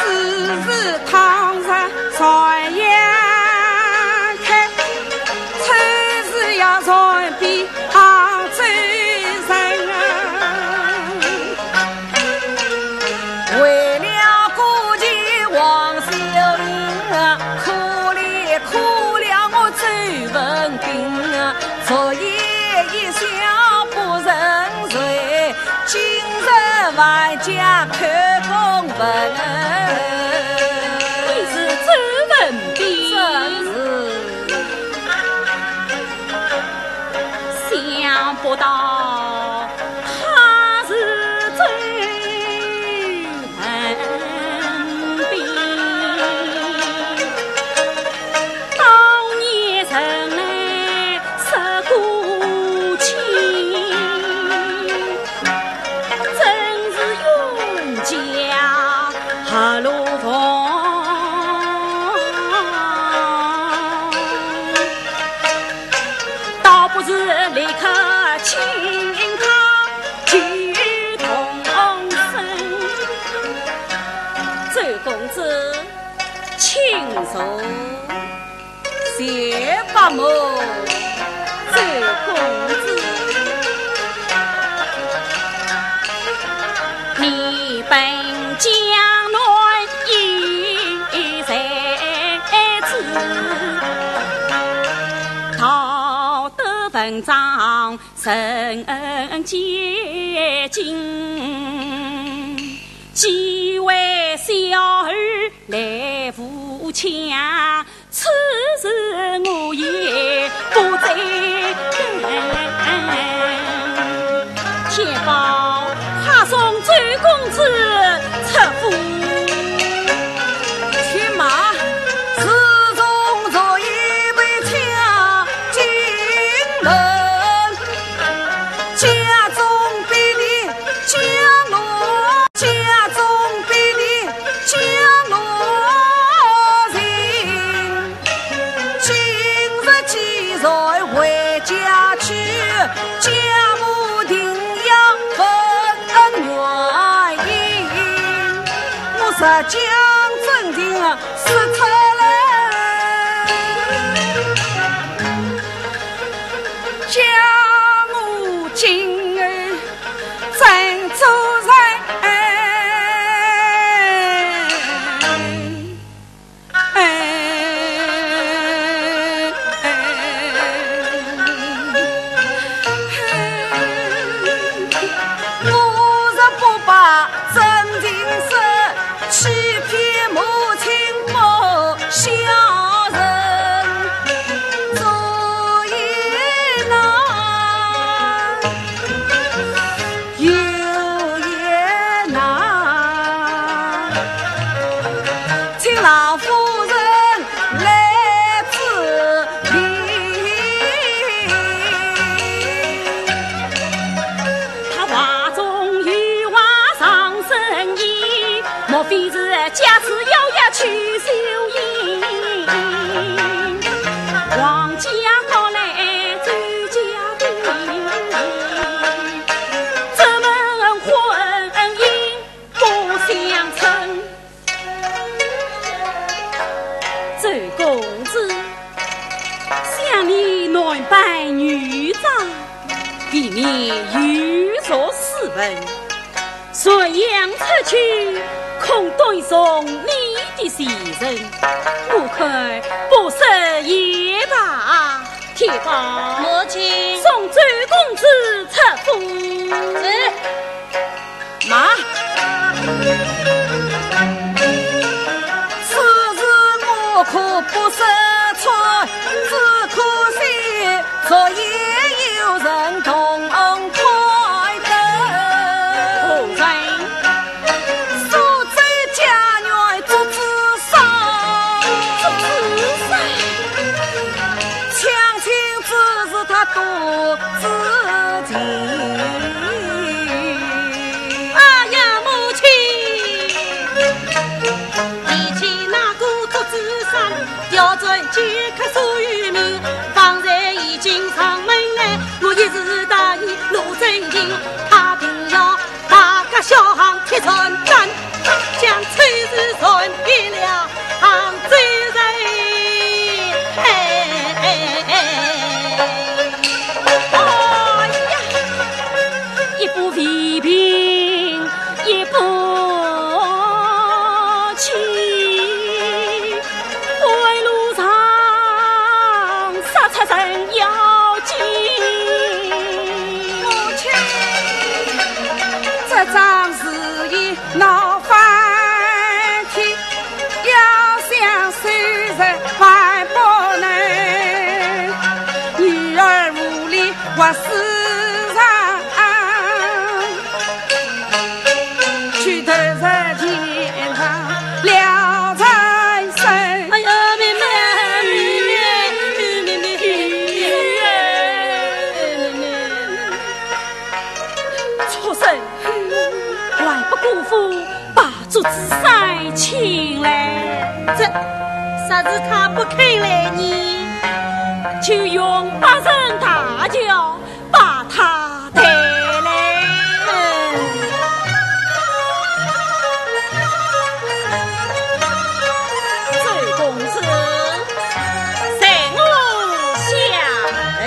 事倘若传扬开， 此事要传遍杭州城啊。为了顾及王小英啊，可怜可怜我周文宾啊，昨夜一宵不成睡，今日万家叩空坟。你是周文宾？正是。 想不到他是周文宾，当年曾来说过亲，真是冤家何路逢。 倒不如立刻请他去动身。周公子，请坐。谢伯母。周公子，你本江南一才子，道 德文章人皆敬，岂为小儿来无腔？此事我也不再更。天豹，快送周公子出府。且慢，自从昨夜被抢进门， 家中必定将我，家中必定将我寻。今日既然回家去，家母定要问原因。我实将真情说出来。 家母今日怎做人？我若不把真情说，欺骗公子，想你男扮女装，未免有辱斯文。传扬出去，恐断送你的前程。我看不说也罢。铁豹，母亲。送周公子出府。是。 慢。此事我可不说出，只可惜昨夜有人同开灯。何人？苏州解元祝枝山。祝枝山？ 相请之时他独自去。哎呀，母亲！提起那个祝枝山，调转解开所有谜，方才已经上门来，我一时大意路真情，他定要 把个小行铁船担，将此事传遍了杭州城。哎，哎，哎，哎呀，一步未平一步棋。 半路上杀出程咬金。母亲，这桩事已闹翻天，要想收拾还不能，女儿无力活世上。 去投入钱塘了人生。哎呀，妹妹，妹妹，妹妹，妹妹。畜生，还不过府把祝枝山请来。这，啥是他不肯来呢？就用八人大轿 把他抬来。周公子，随我下来。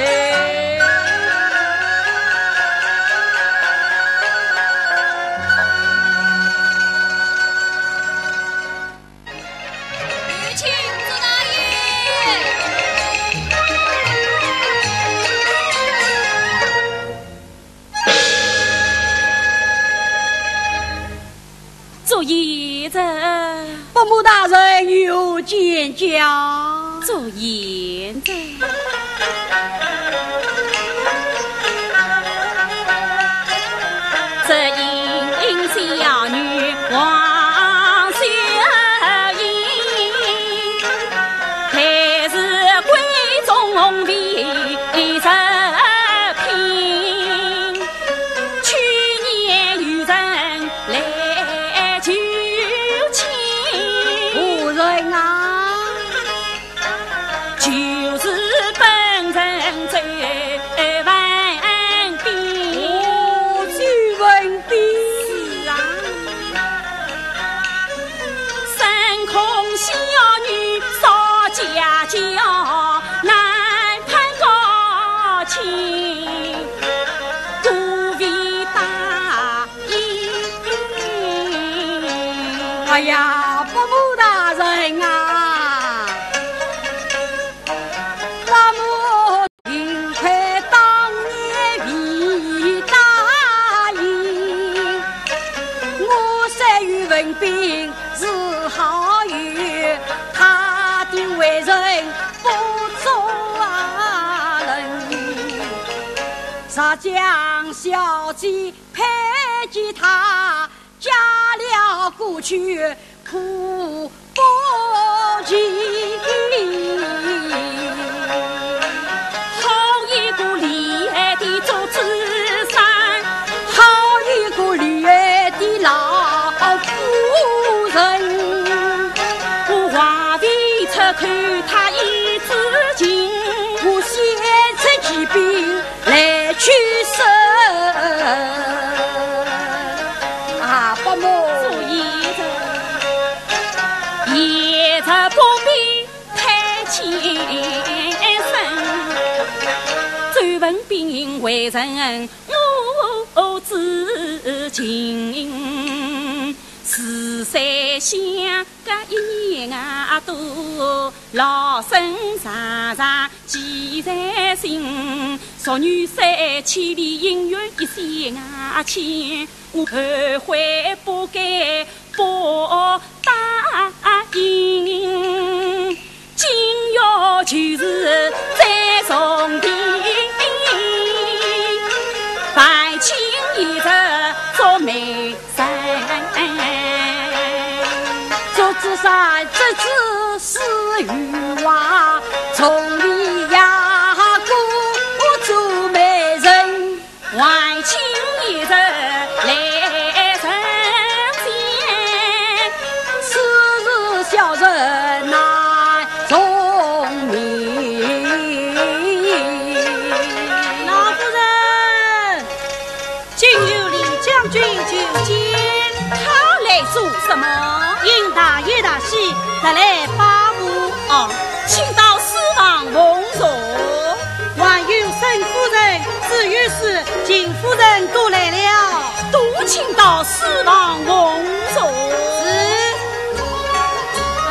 有请祝大爷。祝贤侄。伯母大人有见驾。祝贤侄。 这应小女王秀英，她是闺中红皮十品，去年有人来求亲。何人啊？ 就是本城周文宾。哦，周文宾。是啊。深恐小女少家教，难攀高亲，故未答 哎呀，伯母大人啊，伯母幸亏当年未答应，我虽有文凭是好友，他的为人不足啊人，若将小姐 配给他，嫁了过去可不吉。好一个厉害的祝枝山，好一个厉害的老夫人。我话未出口，他已知情。我先出奇兵 来去说。啊，伯母。祝贤侄，贤侄不必太先生，周文宾为人我知情，自在相隔一年啊多，老身常常记在心。俗语说千里姻缘一线牵，我后悔不该不答应。 今夜就是再重提，拜请贤侄做媒人。祝枝山，祝枝是有话，重提呀，姑做媒人。 还请贤侄来成亲，此事小人难从命。老夫人，今有李将军求见。他来做什么？因大喜大喜，特来拜贺。哦，请到书房奉坐。 还有沈夫人，只有是秦夫人都来了。都请到书房奉坐。是。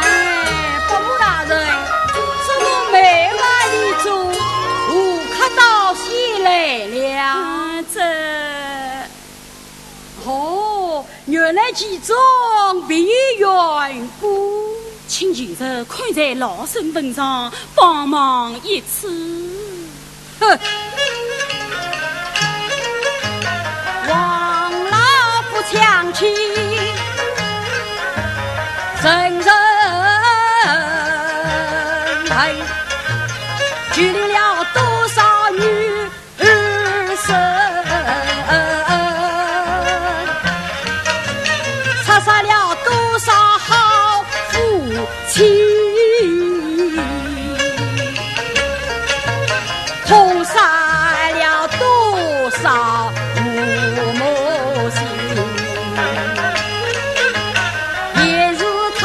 哎，伯母大人，怎么没来得及，何可倒先来了？啊，这…… 哦，原来其中别有缘故。请贤侄看在老身份上，帮忙一次。哼！王老夫抢亲，人人恨，拘留了多少女 儿孙，拆散了多少好夫妻，痛散了多少父母心。也是他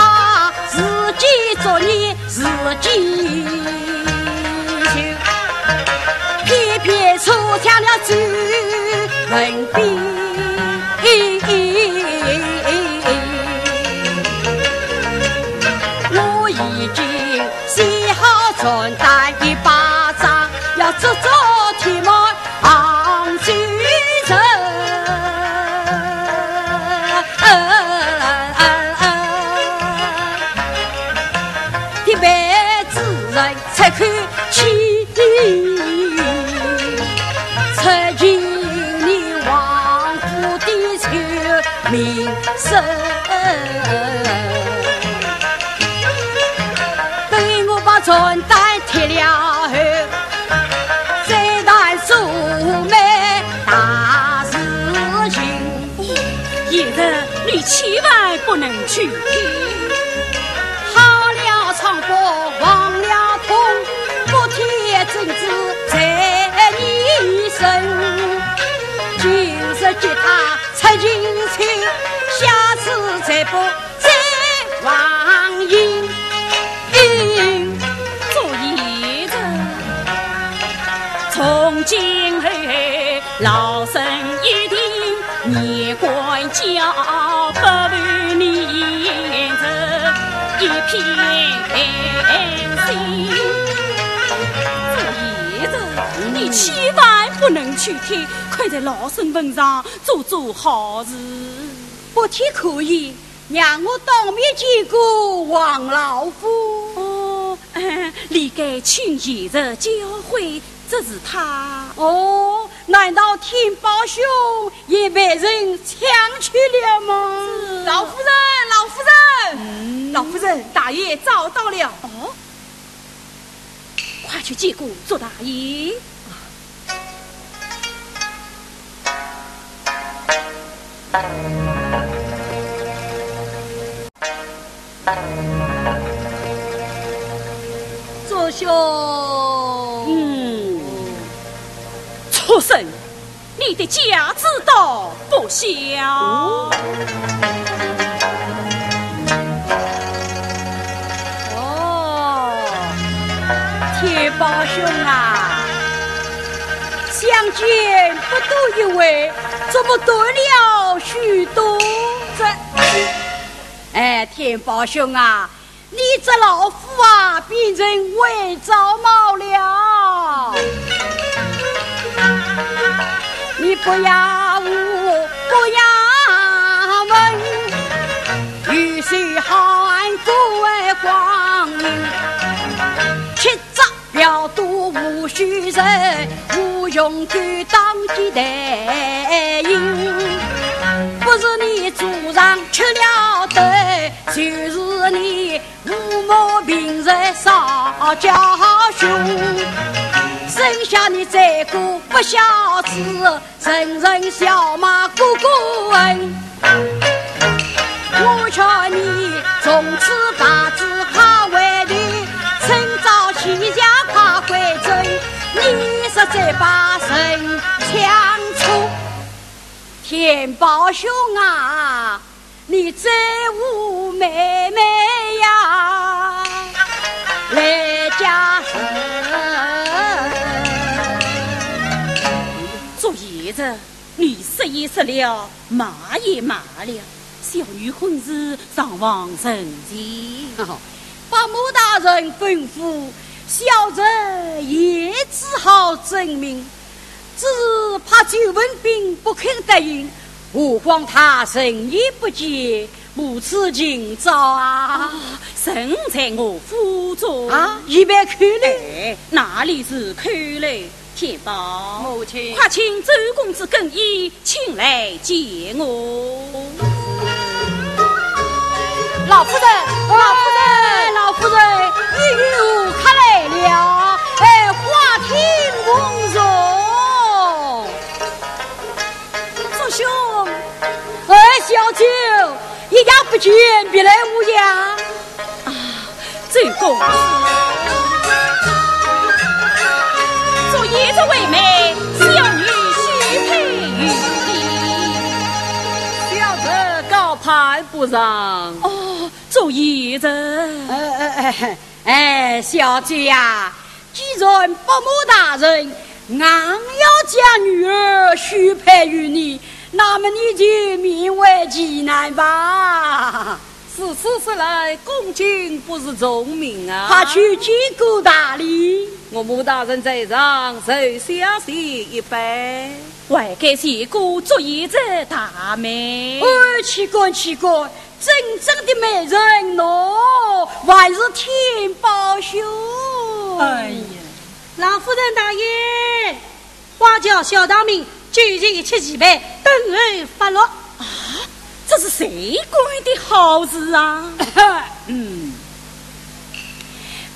自己作孽 自己求，偏偏错抢了周文宾。我已经写好传单一百张，要做做贴满 杭州城，特别之人出口气，出尽你王府的臭名声。等我把传单贴了后， 再谈素昧大事情。贤侄，你千万不能去听。好了床铺忘了铜，不贴真子在你身。今日给他出情趣，下次再不 再忘形。做贤侄，从今后老身一定严管教，不负贤侄一片心。做贤侄，你千万不能去听，看在老身份上，做做好事。不听可以， 让我当面见过王老夫。哦，嗯，理该请贤侄教诲，这是他。哦，难道天豹兄也被人抢去了吗？是。老夫人，老夫人，嗯。老夫人，大爷找到了。哦，快去见过祝大爷。 祝兄。嗯，畜生，你的架子倒不小。哦。哦。天豹兄啊，相见不多一会，怎么断了许多？这……哎，天豹兄啊，你这老虎啊，变成坏爪猫了。你不要问，不要问，有谁喊过光阴？七只表都无须人，无用狗当鸡蛋。不是你祖上吃了的，就是你 父母平日少教训，生下你这个不孝子，人人笑骂个个人。我劝你从此把子快回头，趁早起家快回转，你是这把人抢出。天豹兄啊， 你这我妹妹呀，来家人。祝爷爷，你说也说了，骂也骂了，小女婚事尚望成全。百母大人吩咐，小侄也只好遵命。 只是怕周文宾不肯答应，何况他人也不见，母子情早啊。啊，人在我府中。啊，已被扣留？哎，哪里是扣留？天豹，母亲。快请周公子更衣，请来见我。 老夫人，老夫人，哎，老夫人，你又客来了，哎，花厅梦中。祝兄。哎，小周，一夜不见，别来无恙？啊，周公子。祝爷爷为媒，小女许配于你。小侄高攀 不上。哦，祝爷爷。哎，哎，哎，哎，小周呀，既然伯母大人硬要将女儿许配于你，那么你就勉为其难吧。如此说来，恭敬不如从命啊。快去见过大礼。岳母大人在上，受小婿一拜。还该谢过祝爷爷大媒。哦，岂敢，岂敢， 真正的媒人喏，还是天豹兄。哎呀，老夫人大爷，花轿小堂名，酒席一切齐备，等候发落。啊，这是谁干的好事啊？嗯，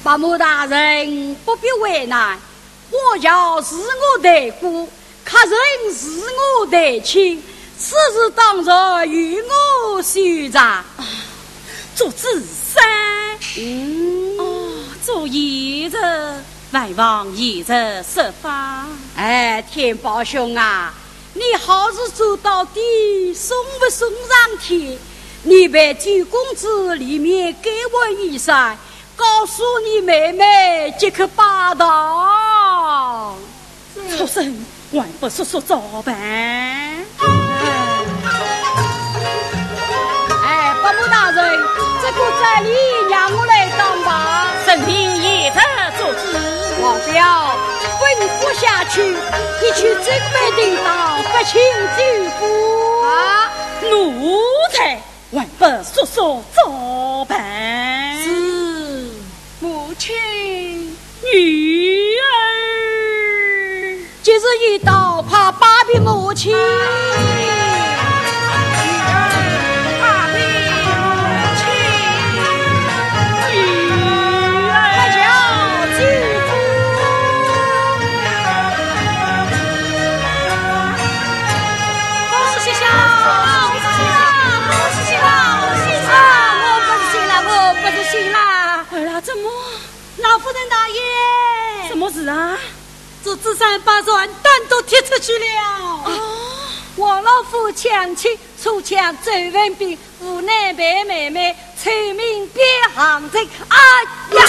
伯母大人不必为难，花轿是我抬过， 客人是我抬亲，此事当然由我收场。啊，祝子善。嗯。哦，祝爷爷，还望爷爷设法。哎，天豹兄啊，你好事做到底，送不送上天？你陪周公子里面改换衣衫， 告诉你妹妹即刻拜堂。畜生，还不速速照办！哎，伯母大人，这个这里让我来当吧。遵命，爷爷做主。王彪，吩咐下去，一切准备妥当，发请进府。啊，奴才！ 还不速速照办。是，母亲。女儿。今日已到，快拜别母亲。女儿，拜别母亲。女儿。快叫姐夫。 恭喜喜啦！恭喜喜啦！恭喜喜啦！恭喜喜啦！啊，我不是新郎，我不是新郎。儿啊，怎么？老夫人大爷。什么事啊？祝子善把传单都贴出去了。啊？王老夫抢亲，初抢周文宾，无奈被妹妹臭名变行情。哎呀！